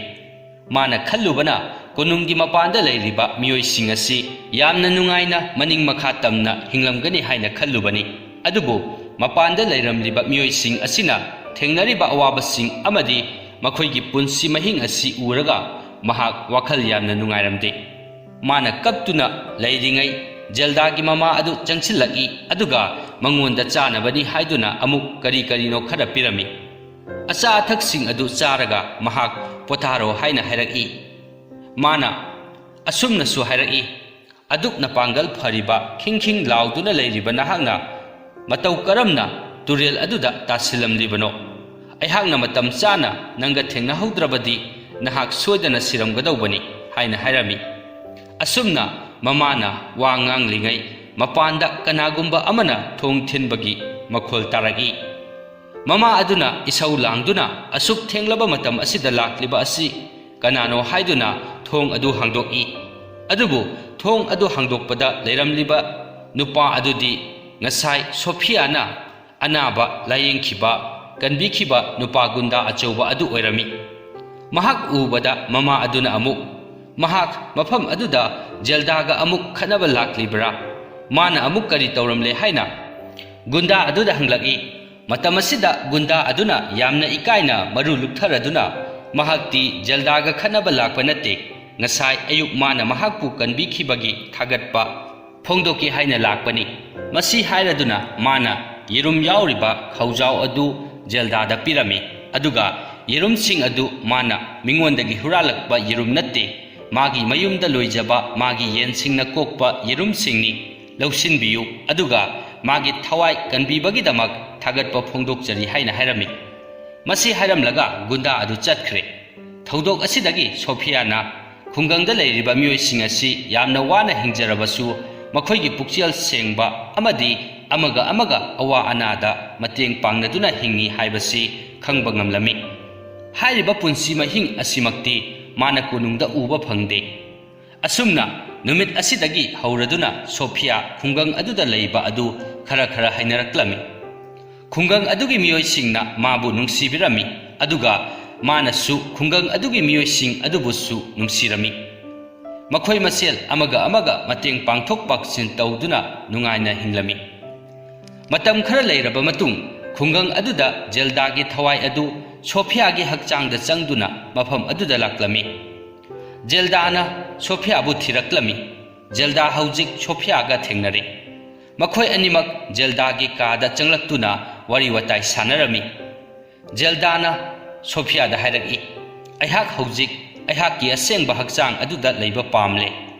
ꯃꯥꯅ ꯈꯜꯂꯨꯕꯅ ꯀꯣꯅꯨꯡꯒꯤ ꯃꯄꯥꯟꯗ ꯂꯩꯔꯤꯕ ꯃꯤꯑꯣꯏꯁꯤꯡ ꯑꯁꯤ ꯌꯥꯝꯅ ꯅꯨꯡꯉꯥꯏꯅ ꯃꯅꯤꯡ ꯃꯈꯥ ꯇꯝꯅ ꯍꯤꯡꯂꯝꯒꯅꯤ ꯍꯥꯏꯅ ꯈꯜꯂꯨꯕꯅꯤ꯫ ꯑꯗꯨꯕꯨ ꯃꯄꯥꯟꯗ ꯂꯩꯔꯝꯂꯤꯕ ꯃꯤꯑꯣꯏꯁꯤꯡ ꯑꯁꯤꯅ ꯊꯦꯡꯅꯔꯤꯕ ꯑꯋꯥꯕꯁꯤꯡ ꯑꯃꯗꯤ ꯃꯈꯣꯏꯒꯤ ꯄꯨꯟꯁꯤ ꯃꯍꯤꯡ ꯑꯁꯤ ꯎꯔꯒ ꯃꯍꯥꯛ ꯋꯥꯈꯜ ꯌꯥꯝꯅ ꯅꯨꯡꯉꯥꯏꯔꯝꯗꯦ꯫ ꯃꯥꯅ ꯀꯞꯇꯨꯅ ꯂꯩꯔꯤꯉꯩ ꯖꯦꯜꯗꯥꯒꯤ ꯃꯃꯥ ꯑꯗꯨ ꯆꯪꯁꯤꯜꯂꯛꯏ, ꯑꯗꯨꯒ ꯃꯉꯣꯟꯗ ꯆꯥꯅꯕꯅꯤ ꯍꯥꯏꯗꯨꯅ ꯑꯃꯨꯛ ꯀꯔꯤ ꯀꯔꯤꯅꯣ ꯈꯔ ꯄꯤꯔꯝꯃꯤ꯫ ꯑꯆꯥ ꯑꯊꯛꯁꯤꯡ ꯑꯗꯨ ꯆꯥꯔꯒ ꯃꯍꯥꯛ ꯄꯣꯊꯥꯔꯣ ꯍꯥꯏꯅ ꯍꯥꯏꯔꯛꯏ꯫ ꯃꯥꯅ ꯑꯁꯨꯝꯅꯁꯨ ꯍꯥꯏꯔꯛꯏ, "ꯑꯗꯨꯛ ꯅꯄꯥꯡꯒꯜ ꯐꯔꯤꯕ, ꯈꯤꯡ ꯈꯤꯡ ꯂꯥꯎꯗꯨꯅ ꯂꯩꯔꯤꯕ ꯅꯍꯥꯛꯅ ꯃꯇꯧ ꯀꯔꯝꯅ ꯇꯨꯔꯦꯜ ꯑꯗꯨꯗ ꯇꯥꯁꯤꯜꯂꯝꯂꯤꯕꯅꯣ? ꯑꯩꯍꯥꯛꯅ ꯃꯇꯝ ꯆꯥꯅ ꯅꯪꯒ ꯊꯦꯡꯅꯍꯧꯗ꯭ꯔꯕꯗꯤ ꯅꯍꯥꯛ ꯁꯣꯏꯗꯅ ꯁꯤꯔꯝꯒꯗꯧꯕꯅꯤ" ꯍꯥꯏꯅ ꯍꯥꯏꯔꯝꯃꯤ꯫ ꯑꯁꯨꯝꯅ ꯃꯃꯥꯅ ꯋꯥ ꯉꯥꯡꯂꯤꯉꯩ ꯃꯄꯥꯟꯗ ꯀꯅꯥꯒꯨꯝꯕ ꯑꯃꯅ ꯊꯣꯡ ꯊꯤꯟꯕꯒꯤ ꯃꯈꯣꯜ ꯇꯥꯔꯛꯏ꯫ ꯃꯃꯥ ꯑꯗꯨꯅ ꯏꯁꯧ ꯂꯥꯡꯗꯨꯅ ꯑꯁꯨꯛ ꯊꯦꯡꯂꯕ ꯃꯇꯝ ꯑꯁꯤꯗ ꯂꯥꯛꯂꯤꯕ ꯑꯁꯤ ꯀꯅꯥꯅꯣ ꯍꯥꯏꯗꯨꯅ ꯊꯣꯡ ꯑꯗꯨ ꯍꯥꯡꯗꯣꯛꯏ꯫ ꯑꯗꯨꯕꯨ ꯊꯣꯡ ꯑꯗꯨ ꯍꯥꯡꯗꯣꯛꯄꯗ ꯂꯩꯔꯝꯂꯤꯕ ꯅꯨꯄꯥ ꯑꯗꯨꯗꯤ ꯉꯁꯥꯏ ꯁꯣꯐꯤꯌꯥꯅ ꯑꯅꯥꯕ ꯂꯥꯌꯦꯡꯈꯤꯕ, ꯀꯟꯕꯤꯈꯤꯕ ꯅꯨꯄꯥ ꯒꯨꯟꯗꯥ ꯑꯆꯧꯕ ꯑꯗꯨ ꯑꯣꯏꯔꯝꯃꯤ꯫ ꯃꯍꯥꯛ ꯎꯕꯗ ꯃꯃꯥ ꯑꯗꯨꯅ ꯑꯃꯨꯛ, "ꯃꯍꯥꯛ ꯃꯐꯝ ꯑꯗꯨꯗ ꯖꯦꯜꯗꯥꯒ ꯑꯃꯨꯛ ꯈꯠꯅꯕ ꯂꯥꯛꯂꯤꯕ꯭ꯔꯥ? ꯃꯥꯅ ꯑꯃꯨꯛ ꯀꯔꯤ ꯇꯧꯔꯝꯂꯦ?" ꯍꯥꯏꯅ ꯒꯨꯟꯗꯥ ꯑꯗꯨꯗ ꯍꯪꯂꯛꯏ꯫ ꯃꯇꯝ ꯑꯁꯤꯗ ꯒꯨꯟꯗꯥ ꯑꯗꯨꯅ ꯌꯥꯝꯅ ꯏꯀꯥꯏꯅ ꯃꯔꯨ ꯂꯨꯞꯊꯔꯗꯨꯅ, "ꯃꯍꯥꯛꯇꯤ ꯖꯦꯜꯗꯥꯒ ꯈꯠꯅꯕ ꯂꯥꯛꯄ ꯅꯠꯇꯦ, ꯉꯁꯥꯏ ꯑꯌꯨꯛ ꯃꯥꯅ ꯃꯍꯥꯛꯄꯨ ꯀꯟꯕꯤꯈꯤꯕꯒꯤ ꯊꯥꯒꯠꯄ ꯐꯣꯡꯗꯣꯛꯀꯦ ꯍꯥꯏꯅ ꯂꯥꯛꯄꯅꯤ"꯫ ꯃꯁꯤ ꯍꯥꯏꯔꯗꯨꯅ ꯃꯥꯅ ꯌꯦꯔꯨꯝ ꯌꯥꯎꯔꯤꯕ ꯈꯧꯖꯥꯎ ꯑꯗꯨ ꯖꯦꯜꯗꯥꯗ ꯄꯤꯔꯝꯃꯤ꯫ ꯑꯗꯨꯒ ꯌꯦꯔꯨꯝꯁꯤꯡ ꯑꯗꯨ ꯃꯥꯅ ꯃꯤꯉꯣꯟꯗꯒꯤ ꯍꯨꯔꯥꯜꯂꯛꯄ ꯌꯦꯔꯨꯝ ꯅꯠꯇꯦ, ꯃꯥꯒꯤ ꯃꯌꯨꯝꯗ ꯂꯣꯏꯖꯕ ꯃꯥꯒꯤ ꯌꯦꯟꯁꯤꯡꯅ ꯀꯣꯛꯄ ꯌꯦꯔꯨꯝꯁꯤꯡꯅꯤ꯫ ꯂꯧꯁꯤꯟꯕꯤꯌꯨ, ꯑꯗꯨꯒ ꯃꯥꯒꯤ ꯊꯋꯥꯏ ꯀꯟꯕꯤꯕꯒꯤꯗꯃꯛ ꯊꯥꯒꯠꯄ ꯐꯣꯡꯗꯣꯛꯆꯔꯤ ꯍꯥꯏꯅ ꯍꯥꯏꯔꯝꯃꯤ꯫ ꯃꯁꯤ ꯍꯥꯏꯔꯝꯂꯒ ꯒꯨꯟꯗꯥ ꯑꯗꯨ ꯆꯠꯈ꯭ꯔꯦ꯫ ꯊꯧꯗꯣꯛ ꯑꯁꯤꯗꯒꯤ ꯁꯣꯐꯤꯌꯥꯅ ꯈꯨꯡꯒꯪꯗ ꯂꯩꯔꯤꯕ ꯃꯤꯑꯣꯏꯁꯤꯡ ꯑꯁꯤ ꯌꯥꯝꯅ ꯋꯥꯅ ꯍꯤꯡꯖꯔꯕꯁꯨ, ꯃꯈꯣꯏꯒꯤ ꯄꯨꯛꯆꯦꯜ ꯁꯦꯡꯕ ꯑꯃꯗꯤ ꯑꯃꯒ ꯑꯃꯒ ꯑꯋꯥ ꯑꯅꯥꯗ ꯃꯇꯦꯡ ꯄꯥꯡꯅꯗꯨꯅ ꯍꯤꯡꯏ ꯍꯥꯏꯕꯁꯤ ꯈꯪꯕ ꯉꯝꯂꯝꯃꯤ꯫ ꯍꯥꯏꯔꯤꯕ ꯄꯨꯟꯁꯤ ꯃꯍꯤꯡ ꯑꯁꯤꯃꯛꯇꯤ ꯃꯥꯅ ꯀꯣꯅꯨꯡꯗ ꯎꯕ ꯐꯪꯗꯦ꯫ ꯑꯁꯨꯝꯅ ꯅꯨꯃꯤꯠ ꯑꯁꯤꯗꯒꯤ ꯍꯧꯔꯗꯨꯅ ꯁꯣꯐꯤꯌꯥ ꯈꯨꯡꯒꯪ ꯑꯗꯨꯗ ꯂꯩꯕ ꯑꯗꯨ ꯈꯔ ꯈꯔ ꯍꯩꯅꯔꯛꯂꯝꯃꯤ꯫ ꯈꯨꯡꯒꯪ ꯑꯗꯨꯒꯤ ꯃꯤꯑꯣꯏꯁꯤꯡꯅ ꯃꯥꯕꯨ ꯅꯨꯡꯁꯤꯕꯤꯔꯝꯃꯤ, ꯑꯗꯨꯒ ꯃꯥꯅꯁꯨ ꯈꯨꯡꯒꯪ ꯑꯗꯨꯒꯤ ꯃꯤꯑꯣꯏꯁꯤꯡ ꯑꯗꯨꯕꯨꯁꯨ ꯅꯨꯡꯁꯤꯔꯝꯃꯤ꯫ ꯃꯈꯣꯏ ꯃꯁꯦꯜ ꯑꯃꯒ ꯑꯃꯒ ꯃꯇꯦꯡ ꯄꯥꯡꯊꯣꯛ ꯄꯥꯡꯁꯤꯟ ꯇꯧꯗꯨꯅ ꯅꯨꯡꯉꯥꯏꯅ ꯍꯤꯡꯂꯝꯃꯤ꯫ ꯃꯇꯝ ꯈꯔ ꯂꯩꯔꯕ ꯃꯇꯨꯡ, ꯈꯨꯡꯒꯪ ꯑꯗꯨꯗ ꯖꯦꯜꯗꯥꯒꯤ ꯊꯋꯥꯏ ꯑꯗꯨ ꯁꯣꯐꯤꯌꯥꯒꯤ ꯍꯛꯆꯥꯡꯗ ꯆꯪꯗꯨꯅ ꯃꯐꯝ ꯑꯗꯨꯗ ꯂꯥꯛꯂꯝꯃꯤ꯫ ꯖꯦꯜꯗꯥꯅ ꯁꯣꯐꯤꯌꯥꯕꯨ ꯊꯤꯔꯛꯂꯝꯃꯤ꯫ ꯖꯦꯜꯗꯥ ꯍꯧꯖꯤꯛ ꯁꯣꯐꯤꯌꯥꯒ ꯊꯦꯡꯅꯔꯦ꯫ ꯃꯈꯣꯏ ꯑꯅꯤꯃꯛ ꯖꯦꯜꯗꯥꯒꯤ ꯀꯥꯗ ꯆꯪꯂꯛꯇꯨꯅ ꯋꯥꯔꯤ ꯋꯥꯇꯥꯏ ꯁꯥꯟꯅꯔꯝꯃꯤ꯫ ꯖꯦꯜꯗꯥꯅ ꯁꯣꯐꯤꯌꯥꯗ ꯍꯥꯏꯔꯛꯏ, "ꯑꯩꯍꯥꯛ ꯍꯧꯖꯤꯛ ꯑꯩꯍꯥꯛꯀꯤ ꯑꯁꯦꯡꯕ ꯍꯛꯆꯥꯡ ꯑꯗꯨꯗ ꯂꯩꯕ ꯄꯥꯝꯂꯦ,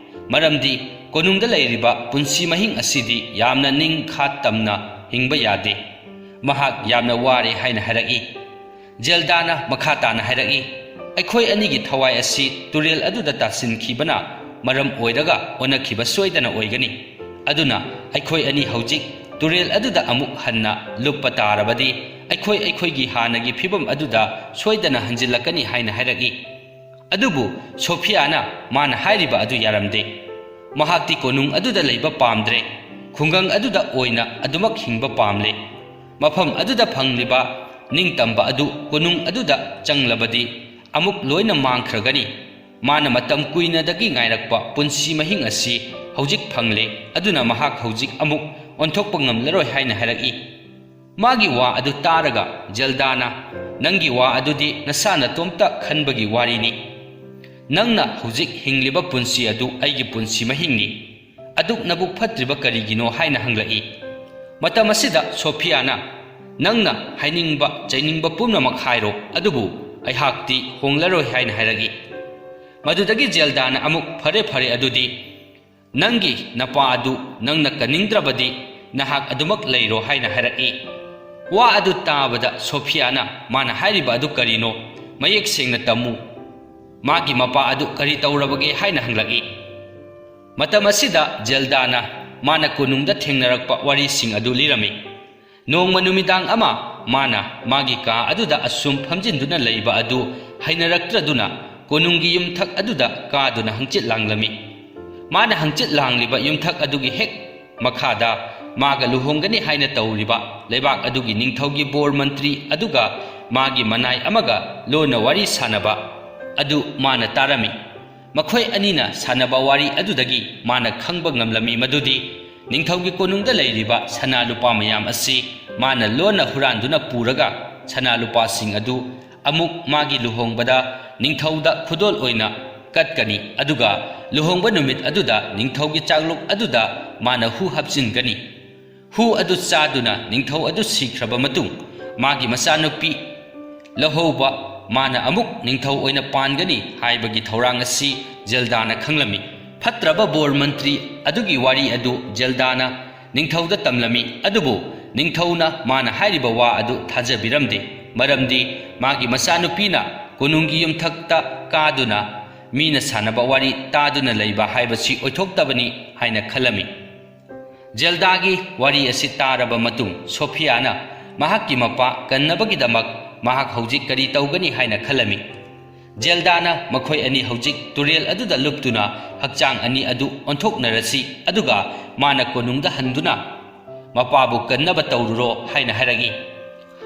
ꯃꯔꯝꯗꯤ ꯀꯣꯅꯨꯡꯗ ꯂꯩꯔꯤꯕ ꯄꯨꯟꯁꯤ ꯃꯍꯤꯡ ꯑꯁꯤꯗꯤ ꯌꯥꯝꯅ ꯅꯤꯡꯈꯥ ꯇꯝꯅ ꯍꯤꯡꯕ ꯌꯥꯗꯦ꯫ ꯃꯍꯥꯛ ꯌꯥꯝꯅ ꯋꯥꯔꯦ" ꯍꯥꯏꯅ ꯍꯥꯏꯔꯛꯏ꯫ ꯖꯦꯜꯗꯥꯅ ꯃꯈꯥ ꯇꯥꯅ ꯍꯥꯏꯔꯛꯏ, "ꯑꯩꯈꯣꯏ ꯑꯅꯤꯒꯤ ꯊꯋꯥꯏ ꯑꯁꯤ ꯇꯨꯔꯦꯜ ꯑꯗꯨꯗ ꯇꯥꯁꯤꯟꯈꯤꯕꯅ ꯃꯔꯝ ꯑꯣꯏꯔꯒ ꯑꯣꯟꯅꯈꯤꯕ ꯁꯣꯏꯗꯅ ꯑꯣꯏꯒꯅꯤ꯫ ꯑꯗꯨꯅ ꯑꯩꯈꯣꯏ ꯑꯅꯤ ꯍꯧꯖꯤꯛ ꯇꯨꯔꯦꯜ ꯑꯗꯨꯗ ꯑꯃꯨꯛ ꯍꯟꯅ ꯂꯨꯞꯄ ꯇꯥꯔꯕꯗꯤ, ꯑꯩꯈꯣꯏ ꯑꯩꯈꯣꯏꯒꯤ ꯍꯥꯟꯅꯒꯤ ꯐꯤꯕꯝ ꯑꯗꯨꯗ ꯁꯣꯏꯗꯅ ꯍꯟꯖꯤꯜꯂꯛꯀꯅꯤ" ꯍꯥꯏꯅ ꯍꯥꯏꯔꯛꯏ꯫ ꯑꯗꯨꯕꯨ ꯁꯣꯐꯤꯌꯥꯅ ꯃꯥꯅ ꯍꯥꯏꯔꯤꯕ ꯑꯗꯨ ꯌꯥꯔꯝꯗꯦ꯫ ꯃꯍꯥꯛꯇꯤ ꯀꯣꯅꯨꯡ ꯑꯗꯨꯗ ꯂꯩꯕ ꯄꯥꯝꯗ꯭ꯔꯦ, ꯈꯨꯡꯒꯪ ꯑꯗꯨꯗ ꯑꯣꯏꯅ ꯑꯗꯨꯃꯛ ꯍꯤꯡꯕ ꯄꯥꯝꯂꯦ꯫ ꯃꯐꯝ ꯑꯗꯨꯗ ꯐꯪꯂꯤꯕ ꯅꯤꯡꯇꯝꯕ ꯑꯗꯨ ꯀꯣꯅꯨꯡ ꯑꯗꯨꯗ ꯆꯪꯂꯕꯗꯤ ꯑꯃꯨꯛ ꯂꯣꯏꯅ ꯃꯥꯡꯈ꯭ꯔꯒꯅꯤ꯫ ꯃꯥꯅ ꯃꯇꯝ ꯀꯨꯏꯅꯗꯒꯤ ꯉꯥꯏꯔꯛꯄ ꯄꯨꯟꯁꯤ ꯃꯍꯤꯡ ꯑꯁꯤ ꯍꯧꯖꯤꯛ ꯐꯪꯂꯦ, ꯑꯗꯨꯅ ꯃꯍꯥꯛ ꯍꯧꯖꯤꯛ ꯑꯃꯨꯛ ꯑꯣꯟꯊꯣꯛꯄ ꯉꯝꯂꯔꯣꯏ ꯍꯥꯏꯅ ꯍꯥꯏꯔꯛꯏ꯫ ꯃꯥꯒꯤ ꯋꯥ ꯑꯗꯨ ꯇꯥꯔꯒ ꯖꯦꯜꯗꯥꯅ, "ꯅꯪꯒꯤ ꯋꯥ ꯑꯗꯨꯗꯤ ꯅꯁꯥ ꯅꯇꯣꯝꯇ ꯈꯟꯕꯒꯤ ꯋꯥꯔꯤꯅꯤ꯫ ꯅꯪꯅ ꯍꯧꯖꯤꯛ ꯍꯤꯡꯂꯤꯕ ꯄꯨꯟꯁꯤ ꯑꯗꯨ ꯑꯩꯒꯤ ꯄꯨꯟꯁꯤ ꯃꯍꯤꯡꯅꯤ꯫ ꯑꯗꯨꯛ ꯅꯕꯨꯛ ꯐꯠꯇ꯭ꯔꯤꯕ ꯀꯔꯤꯒꯤꯅꯣ?" ꯍꯥꯏꯅ ꯍꯪꯂꯛꯏ꯫ ꯃꯇꯝ ꯑꯁꯤꯗ ꯁꯣꯐꯤꯌꯥꯅ, ꯅꯪꯅ ꯍꯥꯏꯅꯤꯡꯕ ꯆꯩꯅꯤꯡꯕ ꯄꯨꯝꯅꯃꯛ ꯍꯥꯏꯔꯣ, ꯑꯗꯨꯕꯨ ꯑꯩꯍꯥꯛꯇꯤ ꯍꯣꯡꯂꯔꯣꯏ" ꯍꯥꯏꯅ ꯍꯥꯏꯔꯛꯏ꯫ ꯃꯗꯨꯗꯒꯤ ꯖꯦꯜꯗꯥꯅ ꯑꯃꯨꯛ, "ꯐꯔꯦ, ꯐꯔꯦ, ꯑꯗꯨꯗꯤ ꯅꯪꯒꯤ ꯅꯄꯥ ꯑꯗꯨ ꯅꯪꯅ ꯀꯟꯅꯤꯡꯗ꯭ꯔꯕꯗꯤ ꯅꯍꯥꯛ ꯑꯗꯨꯃꯛ ꯂꯩꯔꯣ" ꯍꯥꯏꯅ ꯍꯥꯏꯔꯛꯏ꯫ ꯋꯥ ꯑꯗꯨ ꯇꯥꯕꯗ ꯁꯣꯐꯤꯌꯥꯅ, "ꯃꯥꯅ ꯍꯥꯏꯔꯤꯕ ꯑꯗꯨ ꯀꯔꯤꯅꯣ? ꯃꯌꯦꯛ ꯁꯦꯡꯅ ꯇꯝꯃꯨ꯫ ꯃꯥꯒꯤ ꯃꯄꯥ ꯑꯗꯨ ꯀꯔꯤ ꯇꯧꯔꯕꯒꯦ?" ꯍꯥꯏꯅ ꯍꯪꯂꯛꯏ꯫ ꯃꯇꯝ ꯑꯁꯤꯗ ꯖꯦꯜꯗꯥꯅ ꯃꯥꯅ ꯀꯣꯅꯨꯡꯗ ꯊꯦꯡꯅꯔꯛꯄ ꯋꯥꯔꯤꯁꯤꯡ ꯑꯗꯨ ꯂꯤꯔꯝꯃꯤ꯫ ꯅꯣꯡꯃ ꯅꯨꯃꯤꯗꯥꯡ ꯑꯃ ꯃꯥꯅ ꯃꯥꯒꯤ ꯀꯥ ꯑꯗꯨꯗ ꯑꯁꯨꯝ ꯐꯝꯖꯤꯟꯗꯨꯅ ꯂꯩꯕ ꯑꯗꯨ ꯍꯩꯅꯔꯛꯇ꯭ꯔꯗꯨꯅ ꯀꯣꯅꯨꯡꯒꯤ ꯌꯨꯝꯊꯛ ꯑꯗꯨꯗ ꯀꯥꯗꯨꯅ ꯍꯪꯆꯤꯠ ꯂꯥꯡꯂꯝꯃꯤ꯫ ꯃꯥꯅ ꯍꯪꯆꯤꯠ ꯂꯥꯡꯂꯤꯕ ꯌꯨꯝꯊꯛ ꯑꯗꯨꯒꯤ ꯍꯦꯛ ꯃꯈꯥꯗ ꯃꯥꯒ ꯂꯨꯍꯣꯡꯒꯅꯤ ꯍꯥꯏꯅ ꯇꯧꯔꯤꯕ ꯂꯩꯕꯥꯛ ꯑꯗꯨꯒꯤ ꯅꯤꯡꯊꯧꯒꯤ ꯕꯣꯔ ꯃꯟꯇ꯭ꯔꯤ ꯑꯗꯨꯒ ꯃꯥꯒꯤ ꯃꯅꯥꯏ ꯑꯃꯒ ꯂꯣꯟꯅ ꯋꯥꯔꯤ ꯁꯥꯟꯅꯕ ꯑꯗꯨ ꯃꯥꯅ ꯇꯥꯔꯝꯃꯤ꯫ ꯃꯈꯣꯏ ꯑꯅꯤꯅ ꯁꯥꯟꯅꯕ ꯋꯥꯔꯤ ꯑꯗꯨꯗꯒꯤ ꯃꯥꯅ ꯈꯪꯕ ꯉꯝꯂꯝꯃꯤ ꯃꯗꯨꯗꯤ ꯅꯤꯡꯊꯧꯒꯤ ꯀꯣꯅꯨꯡꯗ ꯂꯩꯔꯤꯕ ꯁꯅꯥ ꯂꯨꯄꯥ ꯃꯌꯥꯝ ꯑꯁꯤ ꯃꯥꯅ ꯂꯣꯟꯅ ꯍꯨꯔꯥꯟꯗꯨꯅ ꯄꯨꯔꯒ ꯁꯅꯥ ꯂꯨꯄꯥꯁꯤꯡ ꯑꯗꯨ ꯑꯃꯨꯛ ꯃꯥꯒꯤ ꯂꯨꯍꯣꯡꯕꯗ ꯅꯤꯡꯊꯧꯗ ꯈꯨꯗꯣꯜ ꯑꯣꯏꯅ ꯀꯠꯀꯅꯤ, ꯑꯗꯨꯒ ꯂꯨꯍꯣꯡꯕ ꯅꯨꯃꯤꯠ ꯑꯗꯨꯗ ꯅꯤꯡꯊꯧꯒꯤ ꯆꯥꯛꯂꯨꯛ ꯑꯗꯨꯗ ꯃꯥꯅ ꯍꯨ ꯍꯥꯞꯆꯤꯟꯒꯅꯤ꯫ ꯍꯨ ꯑꯗꯨ ꯆꯥꯗꯨꯅ ꯅꯤꯡꯊꯧ ꯑꯗꯨ ꯁꯤꯈ꯭ꯔꯕ ꯃꯇꯨꯡ ꯃꯥꯒꯤ ꯃꯆꯥꯅꯨꯄꯤ ꯂꯧꯍꯧꯕ ꯃꯥꯅ ꯑꯃꯨꯛ ꯅꯤꯡꯊꯧ ꯑꯣꯏꯅ ꯄꯥꯟꯒꯅꯤ ꯍꯥꯏꯕꯒꯤ ꯊꯧꯔꯥꯡ ꯑꯁꯤ ꯖꯦꯜꯗꯥꯅ ꯈꯪꯂꯝꯃꯤ꯫ ꯐꯠꯇ꯭ꯔꯕ ꯕꯣꯔ ꯃꯟꯇ꯭ꯔꯤ ꯑꯗꯨꯒꯤ ꯋꯥꯔꯤ ꯑꯗꯨ ꯖꯦꯜꯗꯥꯅ ꯅꯤꯡꯊꯧꯗ ꯇꯝꯂꯝꯃꯤ, ꯑꯗꯨꯕꯨ ꯅꯤꯡꯊꯧꯅ ꯃꯥꯅ ꯍꯥꯏꯔꯤꯕ ꯋꯥ ꯑꯗꯨ ꯊꯥꯖꯕꯤꯔꯝꯗꯦ, ꯃꯔꯝꯗꯤ ꯃꯥꯒꯤ ꯃꯆꯥꯅꯨꯄꯤꯅ ꯀꯣꯅꯨꯡꯒꯤ ꯌꯨꯝꯊꯛꯇ ꯀꯥꯗꯨꯅ ꯃꯤꯅ ꯁꯥꯟꯅꯕ ꯋꯥꯔꯤ ꯇꯥꯗꯨꯅ ꯂꯩꯕ ꯍꯥꯏꯕꯁꯤ ꯑꯣꯏꯊꯣꯛꯇꯕꯅꯤ ꯍꯥꯏꯅ ꯈꯜꯂꯝꯃꯤ꯫ ꯖꯦꯜꯗꯥꯒꯤ ꯋꯥꯔꯤ ꯑꯁꯤ ꯇꯥꯔꯕ ꯃꯇꯨꯡ ꯁꯣꯐꯤꯌꯥꯅ ꯃꯍꯥꯛꯀꯤ ꯃꯄꯥ ꯀꯟꯅꯕꯒꯤꯗꯃꯛ ꯃꯍꯥꯛ ꯍꯧꯖꯤꯛ ꯀꯔꯤ ꯇꯧꯒꯅꯤ ꯍꯥꯏꯅ ꯈꯜꯂꯝꯃꯤ꯫ ꯖꯦꯜꯗꯥꯅ ꯃꯈꯣꯏ ꯑꯅꯤ ꯍꯧꯖꯤꯛ ꯇꯨꯔꯦꯜ ꯑꯗꯨꯗ ꯂꯨꯞꯇꯨꯅ ꯍꯛꯆꯥꯡ ꯑꯅꯤ ꯑꯗꯨ ꯑꯣꯟꯊꯣꯛꯅꯔꯁꯤ, ꯑꯗꯨꯒ ꯃꯥꯅ ꯀꯣꯅꯨꯡꯗ ꯍꯟꯗꯨꯅ ꯃꯄꯥꯕꯨ ꯀꯟꯅꯕ ꯇꯧꯔꯨꯔꯣ ꯍꯥꯏꯅ ꯍꯥꯏꯔꯛꯏ꯫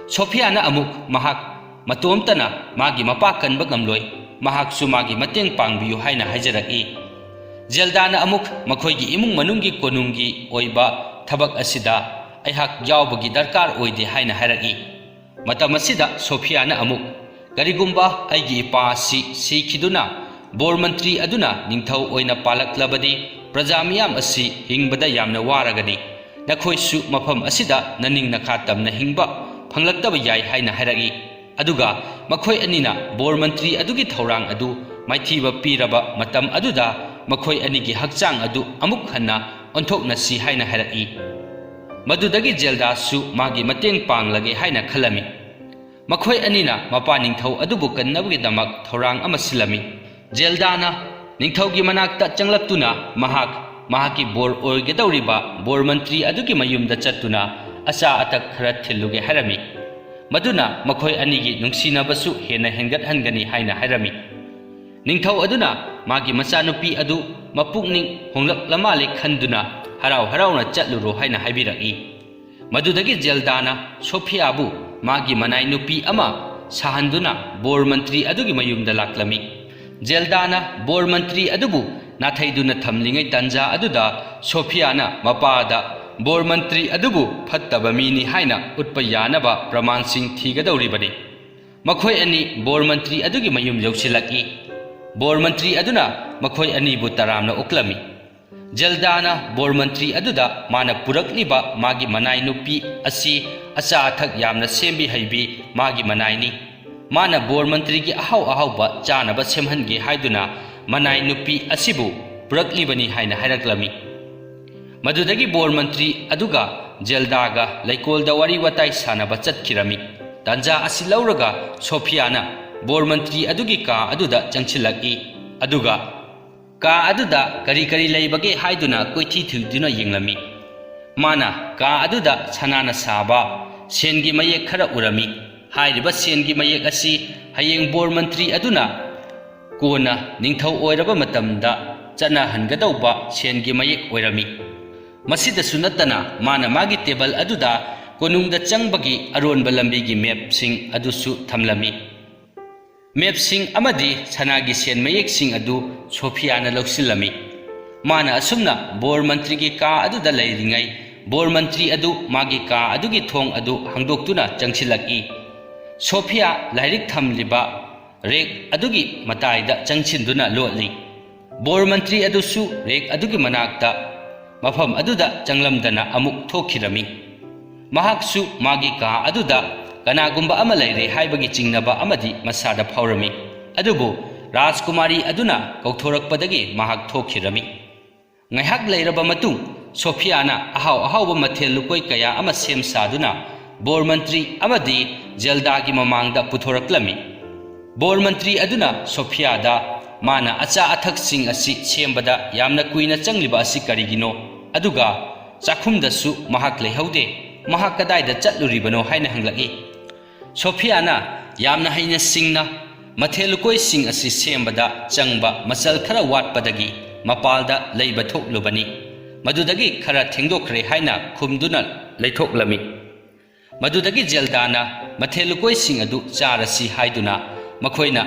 ꯁꯣꯐꯤꯌꯥꯅ ꯑꯃꯨꯛ ꯃꯍꯥꯛ ꯃꯇꯣꯝꯇꯅ ꯃꯥꯒꯤ ꯃꯄꯥ ꯀꯟꯕ ꯉꯝꯂꯣꯏ, ꯃꯍꯥꯛꯁꯨ ꯃꯥꯒꯤ ꯃꯇꯦꯡ ꯄꯥꯡꯕꯤꯌꯨ ꯍꯥꯏꯅ ꯍꯥꯏꯖꯔꯛꯏ꯫ ꯖꯦꯜꯗꯥꯅ ꯑꯃꯨꯛ ꯃꯈꯣꯏꯒꯤ ꯏꯃꯨꯡ ꯃꯅꯨꯡꯒꯤ ꯀꯣꯅꯨꯡꯒꯤ ꯑꯣꯏꯕ ꯊꯕꯛ ꯑꯁꯤꯗ ꯑꯩꯍꯥꯛ ꯌꯥꯎꯕꯒꯤ ꯗꯔꯀꯥꯔ ꯑꯣꯏꯗꯦ ꯍꯥꯏꯅ ꯍꯥꯏꯔꯛꯏ꯫ ꯃꯇꯝ ꯑꯁꯤꯗ ꯁꯣꯐꯤꯌꯥꯅ ꯑꯃꯨꯛ, "ꯀꯔꯤꯒꯨꯝꯕ ꯑꯩꯒꯤ ꯏꯄꯥ ꯑꯁꯤ ꯁꯤꯈꯤꯗꯨꯅ ꯕꯣꯔ ꯃꯟꯇ꯭ꯔꯤ ꯑꯗꯨꯅ ꯅꯤꯡꯊꯧ ꯑꯣꯏꯅ ꯄꯥꯜꯂꯛꯂꯕꯗꯤ ꯄ꯭ꯔꯖꯥ ꯃꯤꯌꯥꯝ ꯑꯁꯤ ꯍꯤꯡꯕꯗ ꯌꯥꯝꯅ ꯋꯥꯔꯒꯅꯤ꯫ "ꯅꯈꯣꯏꯁꯨ ꯃꯐꯝ ꯑꯁꯤꯗ ꯅꯅꯤꯡ ꯅꯈꯥ ꯇꯝꯅ ꯍꯤꯡꯕ ꯐꯪꯂꯛꯇꯕ ꯌꯥꯏ" ꯍꯥꯏꯅ ꯍꯥꯏꯔꯛꯏ꯫ ꯑꯗꯨꯒ ꯃꯈꯣꯏ ꯑꯅꯤꯅ ꯕꯣꯔ ꯃꯟꯇ꯭ꯔꯤ ꯑꯗꯨꯒꯤ ꯊꯧꯔꯥꯡ ꯑꯗꯨ ꯃꯥꯏꯊꯤꯕ ꯄꯤꯔꯕ ꯃꯇꯝ ꯑꯗꯨꯗ ꯃꯈꯣꯏ ꯑꯅꯤꯒꯤ ꯍꯛꯆꯥꯡ ꯑꯗꯨ ꯑꯃꯨꯛ ꯍꯟꯅ ꯑꯣꯟꯊꯣꯛꯅꯁꯤ ꯍꯥꯏꯅ ꯍꯥꯏꯔꯛꯏ꯫ ꯃꯗꯨꯗꯒꯤ ꯖꯦꯜꯗꯥꯁꯨ ꯃꯥꯒꯤ ꯃꯇꯦꯡ ꯄꯥꯡꯂꯒꯦ ꯍꯥꯏꯅ ꯈꯜꯂꯝꯃꯤ꯫ ꯃꯈꯣꯏ ꯑꯅꯤꯅ ꯃꯄꯥ ꯅꯤꯡꯊꯧ ꯑꯗꯨꯕꯨ ꯀꯟꯅꯕꯒꯤꯗꯃꯛ ꯊꯧꯔꯥꯡ ꯑꯃ ꯁꯤꯜꯂꯝꯃꯤ꯫ ꯖꯦꯜꯗꯥꯅ ꯅꯤꯡꯊꯧꯒꯤ ꯃꯅꯥꯛꯇ ꯆꯪꯂꯛꯇꯨꯅ ꯃꯍꯥꯛ ꯃꯍꯥꯛꯀꯤ ꯕꯣꯔ ꯑꯣꯏꯒꯗꯧꯔꯤꯕ ꯕꯣꯔ ꯃꯟꯇ꯭ꯔꯤ ꯑꯗꯨꯒꯤ ꯃꯌꯨꯝꯗ ꯆꯠꯇꯨꯅ ꯑꯆꯥ ꯑꯊꯛ ꯈꯔ ꯊꯤꯜꯂꯨꯒꯦ ꯍꯥꯏꯔꯝꯃꯤ꯫ ꯃꯗꯨꯅ ꯃꯈꯣꯏ ꯑꯅꯤꯒꯤ ꯅꯨꯡꯁꯤꯅꯕꯁꯨ ꯍꯦꯟꯅ ꯍꯦꯟꯒꯠꯍꯟꯒꯅꯤ ꯍꯥꯏꯅ ꯍꯥꯏꯔꯝꯃꯤ꯫ ꯅꯤꯡꯊꯧ ꯑꯗꯨꯅ ꯃꯥꯒꯤ ꯃꯆꯥꯅꯨꯄꯤ ꯑꯗꯨ ꯃꯄꯨꯛꯅꯤꯡ ꯍꯣꯡꯂꯛꯂ ꯃꯥꯜꯂꯦ ꯈꯟꯗꯨꯅ ꯍꯔꯥꯎ ꯍꯔꯥꯎꯅ ꯆꯠꯂꯨꯔꯣ ꯍꯥꯏꯅ ꯍꯥꯏꯕꯤꯔꯛꯏ꯫ ꯃꯗꯨꯗꯒꯤ ꯖꯦꯜꯗꯥꯅ ꯁꯣꯐꯤꯌꯥꯕꯨ ꯃꯥꯒꯤ ꯃꯅꯥꯏ ꯅꯨꯄꯤ ꯑꯃ ꯁꯥꯍꯟꯗꯨꯅ ꯕꯣꯔ ꯃꯟꯇ꯭ꯔꯤ ꯑꯗꯨꯒꯤ ꯃꯌꯨꯝꯗ ꯂꯥꯛꯂꯝꯃꯤ꯫ ꯖꯦꯜꯗꯥꯅ ꯕꯣꯔ ꯃꯟꯇ꯭ꯔꯤ ꯑꯗꯨꯕꯨ ꯅꯥꯊꯩꯗꯨꯅ ꯊꯝꯂꯤꯉꯩ ꯇꯥꯟꯖꯥ ꯑꯗꯨꯗ ꯁꯣꯐꯤꯌꯥꯅ ꯃꯄꯥꯗ ꯕꯣꯔ ꯃꯟꯇ꯭ꯔꯤ ꯑꯗꯨꯕꯨ ꯐꯠꯇꯕ ꯃꯤꯅꯤ ꯍꯥꯏꯅ ꯎꯠꯄ ꯌꯥꯅꯕ ꯄ꯭ꯔꯃꯥꯟꯁꯤꯡ ꯊꯤꯒꯗꯧꯔꯤꯕꯅꯤ꯫ ꯃꯈꯣꯏ ꯑꯅꯤ ꯕꯣꯔ ꯃꯟꯇ꯭ꯔꯤ ꯑꯗꯨꯒꯤ ꯃꯌꯨꯝ ꯌꯧꯁꯤꯜꯂꯛꯏ꯫ ꯕꯣꯔ ꯃꯟꯇ꯭ꯔꯤ ꯑꯗꯨꯅ ꯃꯈꯣꯏ ꯑꯅꯤꯕꯨ ꯇꯔꯥꯝꯅ ꯑꯣꯛꯂꯝꯃꯤ꯫ ꯖꯦꯜꯗꯥꯅ ꯕꯣꯔ ꯃꯟꯇ꯭ꯔꯤ ꯑꯗꯨꯗ ꯃꯥꯅ ꯄꯨꯔꯛꯂꯤꯕ ꯃꯥꯒꯤ ꯃꯅꯥꯏ ꯅꯨꯄꯤ ꯑꯁꯤ ꯑꯆꯥ ꯑꯊꯛ ꯌꯥꯝꯅ ꯁꯦꯝꯕꯤ ꯍꯩꯕꯤ ꯃꯥꯒꯤ ꯃꯅꯥꯏꯅꯤ꯫ ꯃꯥꯅ ꯕꯣꯔ ꯃꯟꯇ꯭ꯔꯤꯒꯤ ꯑꯍꯥꯎ ꯑꯍꯥꯎꯕ ꯆꯥꯅꯕ ꯁꯦꯝꯍꯟꯒꯦ ꯍꯥꯏꯗꯨꯅ ꯃꯅꯥꯏ ꯅꯨꯄꯤ ꯑꯁꯤꯕꯨ ꯄꯨꯔꯛꯂꯤꯕꯅꯤ ꯍꯥꯏꯅ ꯍꯥꯏꯔꯛꯂꯝꯃꯤ꯫ ꯃꯗꯨꯗꯒꯤ ꯕꯣꯔ ꯃꯟꯇ꯭ꯔꯤ ꯑꯗꯨꯒ ꯖꯦꯜꯗꯥꯒ ꯂꯩꯀꯣꯜꯗ ꯋꯥꯔꯤ ꯋꯥꯇꯥꯏ ꯁꯥꯟꯅꯕ ꯆꯠꯈꯤꯔꯝꯃꯤ꯫ ꯇꯥꯟꯖꯥ ꯑꯁꯤ ꯂꯧꯔꯒ ꯁꯣꯐꯤꯌꯥꯅ ꯕꯣꯔ ꯃꯟꯇ꯭ꯔꯤ ꯑꯗꯨꯒꯤ ꯀꯥ ꯑꯗꯨꯗ ꯆꯪꯁꯤꯜꯂꯛꯏ꯫ ꯑꯗꯨꯒ ꯀꯥ ꯑꯗꯨꯗ ꯀꯔꯤ ꯀꯔꯤ ꯂꯩꯕꯒꯦ ꯍꯥꯏꯗꯨꯅ ꯀꯣꯏꯊꯤ ꯊꯤꯗꯨꯅ ꯌꯦꯡꯂꯝꯃꯤ꯫ ꯃꯥꯅ ꯀꯥ ꯑꯗꯨꯗ ꯁꯅꯥꯅ ꯁꯥꯕ ꯁꯦꯟꯒꯤ ꯃꯌꯦꯛ ꯈꯔ ꯎꯔꯝꯃꯤ꯫ ꯍꯥꯏꯔꯤꯕ ꯁꯦꯟꯒꯤ ꯃꯌꯦꯛ ꯑꯁꯤ ꯍꯌꯦꯡ ꯕꯣꯔ ꯃꯟꯇ꯭ꯔꯤ ꯑꯗꯨꯅ ꯀꯣꯟꯅ ꯅꯤꯡꯊꯧ ꯑꯣꯏꯔꯕ ꯃꯇꯝꯗ ꯆꯠꯅꯍꯟꯒꯗꯧꯕ ꯁꯦꯟꯒꯤ ꯃꯌꯦꯛ ꯑꯣꯏꯔꯝꯃꯤ꯫ ꯃꯁꯤꯗꯁꯨ ꯅꯠꯇꯅ ꯃꯥꯅ ꯃꯥꯒꯤ ꯇꯦꯕꯜ ꯑꯗꯨꯗ ꯀꯣꯅꯨꯡꯗ ꯆꯪꯕꯒꯤ ꯑꯔꯣꯟꯕ ꯂꯝꯕꯤꯒꯤ ꯃꯦꯞꯁꯤꯡ ꯑꯗꯨꯁꯨ ꯊꯝꯂꯝꯃꯤ꯫ ꯃꯦꯞꯁꯤꯡ ꯑꯃꯗꯤ ꯁꯅꯥꯒꯤ ꯁꯦꯟ ꯃꯌꯦꯛꯁꯤꯡ ꯑꯗꯨ ꯁꯣꯐꯤꯌꯥꯅ ꯂꯧꯁꯤꯜꯂꯝꯃꯤ꯫ ꯃꯥꯅ ꯑꯁꯨꯝꯅ ꯕꯣꯔ ꯃꯟꯇ꯭ꯔꯤꯒꯤ ꯀꯥ ꯑꯗꯨꯗ ꯂꯩꯔꯤꯉꯩ ꯕꯣꯔ ꯃꯟꯇ꯭ꯔꯤ ꯑꯗꯨ ꯃꯥꯒꯤ ꯀꯥ ꯑꯗꯨꯒꯤ ꯊꯣꯡ ꯑꯗꯨ ꯍꯥꯡꯗꯣꯛꯇꯨꯅ ꯆꯪꯁꯤꯜꯂꯛꯏ꯫ ꯁꯣꯐꯤꯌꯥ ꯂꯥꯏꯔꯤꯛ ꯊꯝꯂꯤꯕ ꯔꯦꯛ ꯑꯗꯨꯒꯤ ꯃꯇꯥꯏꯗ ꯆꯪꯁꯤꯟꯗꯨꯅ ꯂꯣꯠꯂꯤ꯫ ꯕꯣꯔ ꯃꯟꯇ꯭ꯔꯤ ꯑꯗꯨꯁꯨ ꯔꯦꯛ ꯑꯗꯨꯒꯤ ꯃꯅꯥꯛꯇ ꯃꯐꯝ ꯑꯗꯨꯗ ꯆꯪꯂꯝꯗꯅ ꯑꯃꯨꯛ ꯊꯣꯛꯈꯤꯔꯝꯃꯤ꯫ ꯃꯍꯥꯛꯁꯨ ꯃꯥꯒꯤ ꯀꯥ ꯑꯗꯨꯗ ꯀꯅꯥꯒꯨꯝꯕ ꯑꯃ ꯂꯩꯔꯦ ꯍꯥꯏꯕꯒꯤ ꯆꯤꯡꯅꯕ ꯑꯃꯗꯤ ꯃꯁꯥꯗ ꯐꯥꯎꯔꯝꯃꯤ꯫ ꯑꯗꯨꯕꯨ ꯔꯥꯖꯀꯨꯃꯥꯔꯤ ꯑꯗꯨꯅ ꯀꯧꯊꯣꯔꯛꯄꯗꯒꯤ ꯃꯍꯥꯛ ꯊꯣꯛꯈꯤꯔꯝꯃꯤ꯫ ꯉꯥꯏꯍꯥꯛ ꯂꯩꯔꯕ ꯃꯇꯨꯡ ꯁꯣꯐꯤꯌꯥꯅ ꯑꯍꯥꯎ ꯑꯍꯥꯎꯕ ꯃꯊꯦꯜ ꯂꯨꯀꯣꯏ ꯀꯌꯥ ꯑꯃ ꯁꯦꯝ ꯁꯥꯗꯨꯅ ꯕꯣꯔ ꯃꯟꯇ꯭ꯔꯤ ꯑꯃꯗꯤ ꯖꯦꯜꯗꯥꯒꯤ ꯃꯃꯥꯡꯗ ꯄꯨꯊꯣꯔꯛꯂꯝꯃꯤ꯫ ꯕꯣꯔ ꯃꯟꯇ꯭ꯔꯤ ꯑꯗꯨꯅ ꯁꯣꯐꯤꯌꯥꯗ ꯃꯥꯅ ꯑꯆꯥ ꯑꯊꯛꯁꯤꯡ ꯑꯁꯤ ꯁꯦꯝꯕꯗ ꯌꯥꯝꯅ ꯀꯨꯏꯅ ꯆꯪꯂꯤꯕ ꯑꯁꯤ ꯀꯔꯤꯒꯤꯅꯣ? ꯑꯗꯨꯒ ꯆꯥꯛꯈꯨꯝꯗꯁꯨ ꯃꯍꯥꯛ ꯂꯩꯍꯧꯗꯦ꯫ ꯃꯍꯥꯛ ꯀꯗꯥꯏꯗ ꯆꯠꯂꯨꯔꯤꯕꯅꯣ ꯍꯥꯏꯅ ꯍꯪꯂꯛꯏ꯫ ꯁꯣꯐꯤꯌꯥꯅ ꯌꯥꯝꯅ ꯍꯩꯅ ꯁꯤꯡꯅ ꯃꯊꯦꯜ ꯂꯨꯀꯣꯏꯁꯤꯡ ꯑꯁꯤ ꯁꯦꯝꯕꯗ ꯆꯪꯕ ꯃꯆꯜ ꯈꯔ ꯋꯥꯠꯄꯗꯒꯤ ꯃꯄꯥꯜꯗ ꯂꯩꯕ ꯊꯣꯛꯂꯨꯕꯅꯤ꯫ ꯃꯗꯨꯗꯒꯤ ꯈꯔ ꯊꯦꯡꯗꯣꯛꯈ꯭ꯔꯦ ꯍꯥꯏꯅ ꯈꯨꯝꯗꯨꯅ ꯂꯩꯊꯣꯛꯂꯝꯃꯤ꯫ ꯃꯗꯨꯗꯒꯤ ꯖꯦꯜꯗꯥꯅ ꯃꯊꯦꯜ ꯂꯨꯀꯣꯏꯁꯤꯡ ꯑꯗꯨ ꯆꯥꯔꯁꯤ ꯍꯥꯏꯗꯨꯅ ꯃꯈꯣꯏꯅ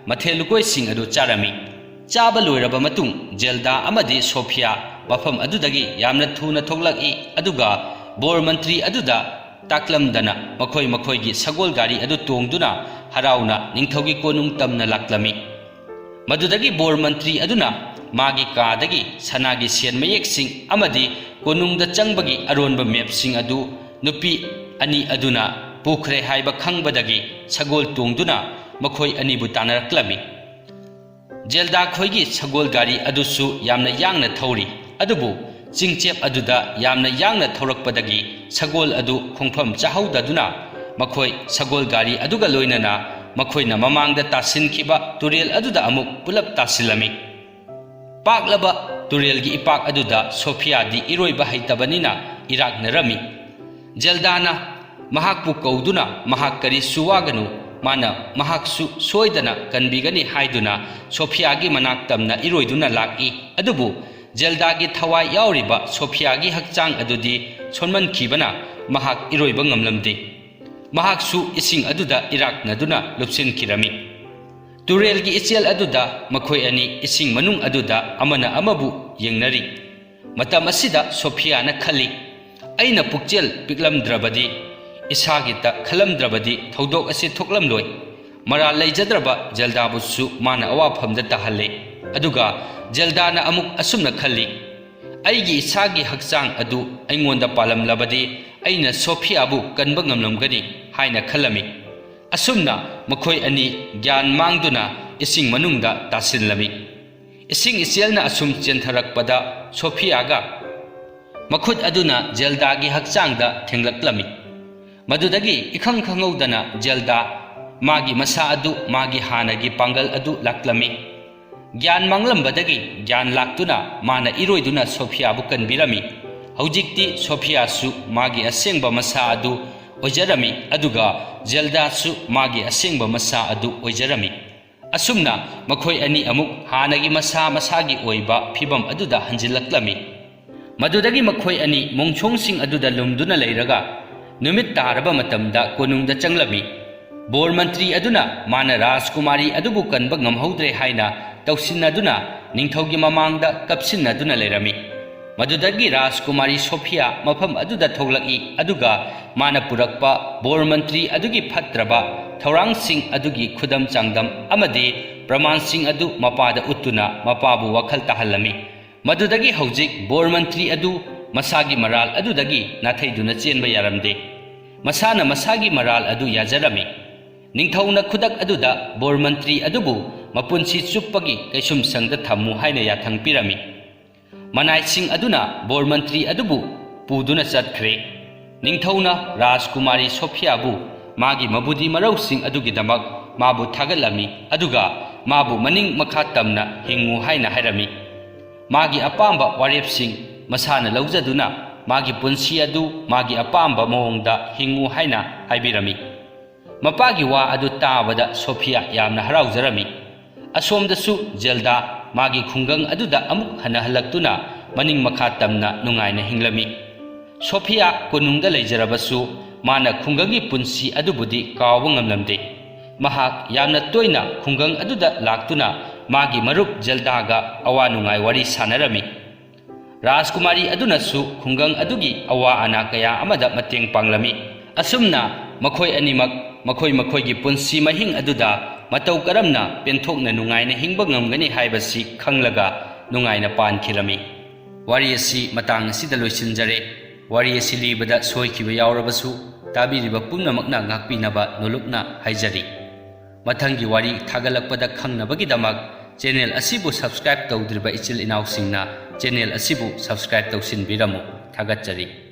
ꯃꯊꯦꯜ ꯂꯨꯀꯣꯏꯁꯤꯡ ꯑꯗꯨ ꯆꯥꯔꯝꯃꯤ꯫ ꯆꯥꯕ ꯂꯣꯏꯔꯕ ꯃꯇꯨꯡ ꯖꯦꯜꯗꯥ ꯑꯃꯗꯤ ꯁꯣꯐꯤꯌꯥ ꯃꯐꯝ ꯑꯗꯨꯗꯒꯤ ꯌꯥꯝꯅ ꯊꯨꯅ ꯊꯣꯛꯂꯛꯏ, ꯑꯗꯨꯒ ꯕꯣꯔ ꯃꯟꯇ꯭ꯔꯤ ꯑꯗꯨꯗ ꯇꯥꯛꯂꯝꯗꯅ ꯃꯈꯣꯏ ꯃꯈꯣꯏꯒꯤ ꯁꯒꯣꯜ ꯒꯥꯔꯤ ꯑꯗꯨ ꯇꯣꯡꯗꯨꯅ ꯍꯔꯥꯎꯅ ꯅꯤꯡꯊꯧꯒꯤ ꯀꯣꯅꯨꯡ ꯇꯝꯅ ꯂꯥꯛꯂꯝꯃꯤ꯫ ꯃꯗꯨꯗꯒꯤ ꯕꯣꯔ ꯃꯟꯇ꯭ꯔꯤ ꯑꯗꯨꯅ ꯃꯥꯒꯤ ꯀꯥꯗꯒꯤ ꯁꯅꯥꯒꯤ ꯁꯦꯟ ꯃꯌꯦꯛꯁꯤꯡ ꯑꯃꯗꯤ ꯀꯣꯅꯨꯡꯗ ꯆꯪꯕꯒꯤ ꯑꯔꯣꯟꯕ ꯃꯦꯞꯁꯤꯡ ꯑꯗꯨ ꯅꯨꯄꯤ ꯑꯅꯤ ꯑꯗꯨꯅ ꯄꯨꯈ꯭ꯔꯦ ꯍꯥꯏꯕ ꯈꯪꯕꯗꯒꯤ ꯁꯒꯣꯜ ꯇꯣꯡꯗꯨꯅ ꯃꯈꯣꯏ ꯑꯅꯤꯕꯨ ꯇꯥꯟꯅꯔꯛꯂꯝꯃꯤ꯫ ꯖꯦꯜꯗꯥ ꯈꯣꯏꯒꯤ ꯁꯒꯣꯜ ꯒꯥꯔꯤ ꯑꯗꯨꯁꯨ ꯌꯥꯝꯅ ꯌꯥꯡꯅ ꯊꯧꯔꯤ, ꯑꯗꯨꯕꯨ ꯆꯤꯡꯆꯦꯞ ꯑꯗꯨꯗ ꯌꯥꯝꯅ ꯌꯥꯡꯅ ꯊꯧꯔꯛꯄꯗꯒꯤ ꯁꯒꯣꯜ ꯑꯗꯨ ꯈꯣꯡꯐꯝ ꯆꯥꯍꯧꯗꯗꯨꯅ ꯃꯈꯣꯏ ꯁꯒꯣꯜ ꯒꯥꯔꯤ ꯑꯗꯨꯒ ꯂꯣꯏꯅꯅ ꯃꯈꯣꯏꯅ ꯃꯃꯥꯡꯗ ꯇꯥꯁꯤꯟꯈꯤꯕ ꯇꯨꯔꯦꯜ ꯑꯗꯨꯗ ꯑꯃꯨꯛ ꯄꯨꯂꯞ ꯇꯥꯁꯤꯜꯂꯝꯃꯤ꯫ ꯄꯥꯛꯂꯕ ꯇꯨꯔꯦꯜꯒꯤ ꯏꯄꯥꯛ ꯑꯗꯨꯗ ꯁꯣꯐꯤꯌꯥꯗꯤ ꯏꯔꯣꯏꯕ ꯍꯩꯇꯕꯅꯤꯅ ꯏꯔꯥꯛꯅꯔꯝꯃꯤ꯫ ꯖꯦꯜꯗꯥꯅ ꯃꯍꯥꯛꯄꯨ ꯀꯧꯗꯨꯅ, "ꯃꯍꯥꯛ ꯀꯔꯤꯁꯨ ꯋꯥꯒꯅꯨ, ꯃꯥꯅ ꯃꯍꯥꯛꯁꯨ ꯁꯣꯏꯗꯅ ꯀꯟꯕꯤꯒꯅꯤ" ꯍꯥꯏꯗꯨꯅ ꯁꯣꯐꯤꯌꯥꯒꯤ ꯃꯅꯥꯛ ꯇꯝꯅ ꯏꯔꯣꯏꯗꯨꯅ ꯂꯥꯛꯏ꯫ ꯑꯗꯨꯕꯨ ꯖꯦꯜꯗꯥꯒꯤ ꯊꯋꯥꯏ ꯌꯥꯎꯔꯤꯕ ꯁꯣꯐꯤꯌꯥꯒꯤ ꯍꯛꯆꯥꯡ ꯑꯗꯨꯗꯤ ꯁꯣꯟꯃꯟꯈꯤꯕꯅ ꯃꯍꯥꯛ ꯏꯔꯣꯏꯕ ꯉꯝꯂꯝꯗꯦ꯫ ꯃꯍꯥꯛꯁꯨ ꯏꯁꯤꯡ ꯑꯗꯨꯗ ꯏꯔꯥꯛꯅꯗꯨꯅ ꯂꯨꯞꯁꯤꯟꯈꯤꯔꯝꯃꯤ꯫ ꯇꯨꯔꯦꯜꯒꯤ ꯏꯆꯦꯜ ꯑꯗꯨꯗ ꯃꯈꯣꯏ ꯑꯅꯤ ꯏꯁꯤꯡ ꯃꯅꯨꯡ ꯑꯗꯨꯗ ꯑꯃꯅ ꯑꯃꯕꯨ ꯌꯦꯡꯅꯔꯤ꯫ ꯃꯇꯝ ꯑꯁꯤꯗ ꯁꯣꯐꯤꯌꯥꯅ ꯈꯜꯂꯤ, "ꯑꯩꯅ ꯄꯨꯛꯆꯦꯜ ꯄꯤꯛꯂꯝꯗ꯭ꯔꯕꯗꯤ, ꯏꯁꯥꯒꯤꯇ ꯈꯜꯂꯝꯗ꯭ꯔꯕꯗꯤ ꯊꯧꯗꯣꯛ ꯑꯁꯤ ꯊꯣꯛꯂꯝꯂꯣꯏ꯫" ꯃꯔꯥꯜ ꯂꯩꯖꯗ꯭ꯔꯕ ꯖꯦꯜꯗꯥꯕꯨꯁꯨ ꯃꯥꯅ ꯑꯋꯥꯐꯝꯗ ꯇꯥꯍꯜꯂꯦ꯫ ꯑꯗꯨꯒ ꯖꯦꯜꯗꯥꯅ ꯑꯃꯨꯛ ꯑꯁꯨꯝꯅ ꯈꯜꯂꯤ, ꯑꯩꯒꯤ ꯏꯁꯥꯒꯤ ꯍꯛꯆꯥꯡ ꯑꯗꯨ ꯑꯩꯉꯣꯟꯗ ꯄꯥꯜꯂꯝꯂꯕꯗꯤ ꯑꯩꯅ ꯁꯣꯐꯤꯌꯥꯕꯨ ꯀꯟꯕ ꯉꯝꯂꯝꯒꯅꯤ ꯍꯥꯏꯅ ꯈꯜꯂꯝꯃꯤ꯫ ꯑꯁꯨꯝꯅ ꯃꯈꯣꯏ ꯑꯅꯤ ꯒ꯭ꯌꯥꯟ ꯃꯥꯡꯗꯨꯅ ꯏꯁꯤꯡ ꯃꯅꯨꯡꯗ ꯇꯥꯁꯤꯜꯂꯝꯃꯤ꯫ ꯏꯁꯤꯡ ꯏꯆꯦꯜꯅ ꯑꯁꯨꯝ ꯆꯦꯟꯊꯔꯛꯄꯗ ꯁꯣꯐꯤꯌꯥꯒ ꯃꯈꯨꯠ ꯑꯗꯨꯅ ꯖꯦꯜꯗꯥꯒꯤ ꯍꯛꯆꯥꯡꯗ ꯊꯦꯡꯂꯛꯂꯝꯃꯤ꯫ ꯃꯗꯨꯗꯒꯤ ꯏꯈꯪ ꯈꯪꯍꯧꯗꯅ ꯖꯦꯜꯗꯥ ꯃꯥꯒꯤ ꯃꯁꯥ ꯑꯗꯨ ꯃꯥꯒꯤ ꯍꯥꯟꯅꯒꯤ ꯄꯥꯡꯒꯜ ꯑꯗꯨ ꯂꯥꯛꯂꯝꯃꯤ꯫ ꯒ꯭ꯌꯥꯟ ꯃꯥꯡꯂꯝꯕꯗꯒꯤ ꯒ꯭ꯌꯥꯟ ꯂꯥꯛꯇꯨꯅ ꯃꯥꯅ ꯏꯔꯣꯏꯗꯨꯅ ꯁꯣꯐꯤꯌꯥꯕꯨ ꯀꯟꯕꯤꯔꯝꯃꯤ꯫ ꯍꯧꯖꯤꯛꯇꯤ ꯁꯣꯐꯤꯌꯥꯁꯨ ꯃꯥꯒꯤ ꯑꯁꯦꯡꯕ ꯃꯁꯥ ꯑꯗꯨ ꯑꯣꯏꯖꯔꯝꯃꯤ, ꯑꯗꯨꯒ ꯖꯦꯜꯗꯥꯁꯨ ꯃꯥꯒꯤ ꯑꯁꯦꯡꯕ ꯃꯁꯥ ꯑꯗꯨ ꯑꯣꯏꯖꯔꯝꯃꯤ꯫ ꯑꯁꯨꯝꯅ ꯃꯈꯣꯏ ꯑꯅꯤ ꯑꯃꯨꯛ ꯍꯥꯟꯅꯒꯤ ꯃꯁꯥ ꯃꯁꯥꯒꯤ ꯑꯣꯏꯕ ꯐꯤꯚꯝ ꯑꯗꯨꯗ ꯍꯟꯖꯤꯜꯂꯛꯂꯝꯃꯤ꯫ ꯃꯗꯨꯗꯒꯤ ꯃꯈꯣꯏ ꯑꯅꯤ ꯃꯣꯡꯁꯣꯡꯁꯤꯡ ꯑꯗꯨꯗ ꯂꯨꯝꯗꯨꯅ ꯂꯩꯔꯒ ꯅꯨꯃꯤꯠ ꯇꯥꯔꯕ ꯃꯇꯝꯗ ꯀꯣꯅꯨꯡꯗ ꯆꯪꯂꯝꯃꯤ꯫ ꯕꯣꯔ ꯃꯟꯇ꯭ꯔꯤ ꯑꯗꯨꯅ ꯃꯥꯅ ꯔꯥꯖꯀꯨꯃꯥꯔꯤ ꯑꯗꯨꯕꯨ ꯀꯟꯕ ꯉꯝꯍꯧꯗ꯭ꯔꯦ ꯍꯥꯏꯅ ꯇꯧꯁꯤꯟꯅꯗꯨꯅ ꯅꯤꯡꯊꯧꯒꯤ ꯃꯃꯥꯡꯗ ꯀꯞꯁꯤꯟꯅꯗꯨꯅ ꯂꯩꯔꯝꯃꯤ꯫ ꯃꯗꯨꯗꯒꯤ ꯔꯥꯖꯀꯨꯃꯥꯔꯤ ꯁꯣꯐꯤꯌꯥ ꯃꯐꯝ ꯑꯗꯨꯗ ꯊꯣꯛꯂꯛꯏ, ꯑꯗꯨꯒ ꯃꯥꯅ ꯄꯨꯔꯛꯄ ꯕꯣꯔ ꯃꯟꯇ꯭ꯔꯤ ꯑꯗꯨꯒꯤ ꯐꯠꯇ꯭ꯔꯕ ꯊꯧꯔꯥꯡꯁꯤꯡ ꯑꯗꯨꯒꯤ ꯈꯨꯗꯝ ꯆꯥꯡꯗꯝ ꯑꯃꯗꯤ ꯄ꯭ꯔꯃꯥꯟꯁꯤꯡ ꯑꯗꯨ ꯃꯄꯥꯗ ꯎꯠꯇꯨꯅ ꯃꯄꯥꯕꯨ ꯋꯥꯈꯜ ꯇꯥꯍꯜꯂꯝꯃꯤ꯫ ꯃꯗꯨꯗꯒꯤ ꯍꯧꯖꯤꯛ ꯕꯣꯔ ꯃꯟꯇ꯭ꯔꯤ ꯑꯗꯨ ꯃꯁꯥꯒꯤ ꯃꯔꯥꯜ ꯑꯗꯨꯗꯒꯤ ꯅꯥꯊꯩꯗꯨꯅ ꯆꯦꯟꯕ ꯌꯥꯔꯝꯗꯦ꯫ ꯃꯁꯥꯅ ꯃꯁꯥꯒꯤ ꯃꯔꯥꯜ ꯑꯗꯨ ꯌꯥꯖꯔꯝꯃꯤ꯫ ꯅꯤꯡꯊꯧꯅ ꯈꯨꯗꯛ ꯑꯗꯨꯗ ꯕꯣꯔ ꯃꯟꯇ꯭ꯔꯤ ꯑꯗꯨꯕꯨ ꯃꯄꯨꯟꯁꯤ ꯆꯨꯞꯄꯒꯤ ꯀꯩꯁꯨꯝꯁꯪꯗ ꯊꯝꯃꯨ ꯍꯥꯏꯅ ꯌꯥꯊꯪ ꯄꯤꯔꯝꯃꯤ꯫ ꯃꯅꯥꯏꯁꯤꯡ ꯑꯗꯨꯅ ꯕꯣꯔ ꯃꯟꯇ꯭ꯔꯤ ꯑꯗꯨꯕꯨ ꯄꯨꯗꯨꯅ ꯆꯠꯈ꯭ꯔꯦ꯫ ꯅꯤꯡꯊꯧꯅ ꯔꯥꯖꯀꯨꯃꯥꯔꯤ ꯁꯣꯐꯤꯌꯥꯕꯨ ꯃꯥꯒꯤ ꯃꯕꯨꯗꯤ ꯃꯔꯧꯁꯤꯡ ꯑꯗꯨꯒꯤꯗꯃꯛ ꯃꯥꯕꯨ ꯊꯥꯒꯠꯂꯝꯃꯤ, ꯑꯗꯨꯒ ꯃꯥꯕꯨ ꯃꯅꯤꯡ ꯃꯈꯥ ꯇꯝꯅ ꯍꯤꯡꯉꯨ ꯍꯥꯏꯅ ꯍꯥꯏꯔꯝꯃꯤ꯫ ꯃꯥꯒꯤ ꯑꯄꯥꯝꯕ ꯋꯥꯔꯦꯞꯁꯤꯡ ꯃꯁꯥꯅ ꯂꯧꯖꯗꯨꯅ ꯃꯥꯒꯤ ꯄꯨꯟꯁꯤ ꯑꯗꯨ ꯃꯥꯒꯤ ꯑꯄꯥꯝꯕ ꯃꯑꯣꯡꯗ ꯍꯤꯡꯉꯨ ꯍꯥꯏꯅ ꯍꯥꯏꯕꯤꯔꯝꯃꯤ꯫ ꯃꯄꯥꯒꯤ ꯋꯥ ꯑꯗꯨ ꯇꯥꯕꯗ ꯁꯣꯐꯤꯌꯥ ꯌꯥꯝꯅ ꯍꯔꯥꯎꯖꯔꯝꯃꯤ꯫ ꯑꯁꯣꯝꯗꯁꯨ ꯖꯦꯜꯗꯥ ꯃꯥꯒꯤ ꯈꯨꯡꯒꯪ ꯑꯗꯨꯗ ꯑꯃꯨꯛ ꯍꯟꯅ ꯍꯜꯂꯛꯇꯨꯅ ꯃꯅꯤꯡ ꯃꯈꯥ ꯇꯝꯅ ꯅꯨꯡꯉꯥꯏꯅ ꯍꯤꯡꯂꯝꯃꯤ꯫ ꯁꯣꯐꯤꯌꯥ ꯀꯣꯅꯨꯡꯗ ꯂꯩꯖꯔꯕꯁꯨ ꯃꯥꯅ ꯈꯨꯡꯒꯪꯒꯤ ꯄꯨꯟꯁꯤ ꯑꯗꯨꯕꯨꯗꯤ ꯀꯥꯎꯕ ꯉꯝꯂꯝꯗꯦ꯫ ꯃꯍꯥꯛ ꯌꯥꯝꯅ ꯇꯣꯏꯅ ꯈꯨꯡꯒꯪ ꯑꯗꯨꯗ ꯂꯥꯛꯇꯨꯅ ꯃꯥꯒꯤ ꯃꯔꯨꯞ ꯖꯦꯜꯗꯥꯒ ꯑꯋꯥ ꯅꯨꯡꯉꯥꯏ ꯋꯥꯔꯤ ꯁꯥꯟꯅꯔꯝꯃꯤ꯫ ꯔꯥꯖꯀꯨꯃꯥꯔꯤ ꯑꯗꯨꯅꯁꯨ ꯈꯨꯡꯒꯪ ꯑꯗꯨꯒꯤ ꯑꯋꯥ ꯑꯅꯥ ꯀꯌꯥ ꯑꯃꯗ ꯃꯇꯦꯡ ꯄꯥꯡꯂꯝꯃꯤ꯫ ꯑꯁꯨꯝꯅ ꯃꯈꯣꯏ ꯑꯅꯤꯃꯛ ꯃꯈꯣꯏ ꯃꯈꯣꯏꯒꯤ ꯄꯨꯟꯁꯤ ꯃꯍꯤꯡ ꯑꯗꯨꯗ ꯃꯇꯧ ꯀꯔꯝꯅ ꯄꯦꯟꯊꯣꯛꯅ ꯅꯨꯡꯉꯥꯏꯅ ꯍꯤꯡꯕ ꯉꯝꯒꯅꯤ ꯍꯥꯏꯕꯁꯤ ꯈꯪꯂꯒ ꯅꯨꯡꯉꯥꯏꯅ ꯄꯥꯟꯈꯤꯔꯝꯃꯤ꯫ ꯋꯥꯔꯤ ꯑꯁꯤ ꯃꯇꯥꯡ ꯑꯁꯤꯗ ꯂꯣꯏꯁꯤꯟꯖꯔꯦ꯫ ꯋꯥꯔꯤ ꯑꯁꯤ ꯂꯤꯕꯗ ꯁꯣꯏꯈꯤꯕ ꯌꯥꯎꯔꯕꯁꯨ ꯇꯥꯕꯤꯔꯤꯕ ꯄꯨꯝꯅꯃꯛꯅ ꯉꯥꯛꯄꯤꯅꯕ ꯅꯣꯂꯨꯛꯅ ꯍꯥꯏꯖꯔꯤ꯫ ꯃꯊꯪꯒꯤ ꯋꯥꯔꯤ ꯊꯥꯒꯠꯂꯛꯄꯗ ꯈꯪꯅꯕꯒꯤꯗꯃꯛ channel ꯑꯁꯤꯕꯨ subscribe ꯇꯧꯗ꯭ꯔꯤꯕ ꯏꯆꯤꯜ ꯏꯅꯥꯎꯁꯤꯡꯅ channel ꯑꯁꯤꯕꯨ subscribe ꯇꯧꯁꯤꯟꯕꯤꯔꯝꯃꯨ꯫ ꯊꯥꯒꯠꯆꯔꯤ꯫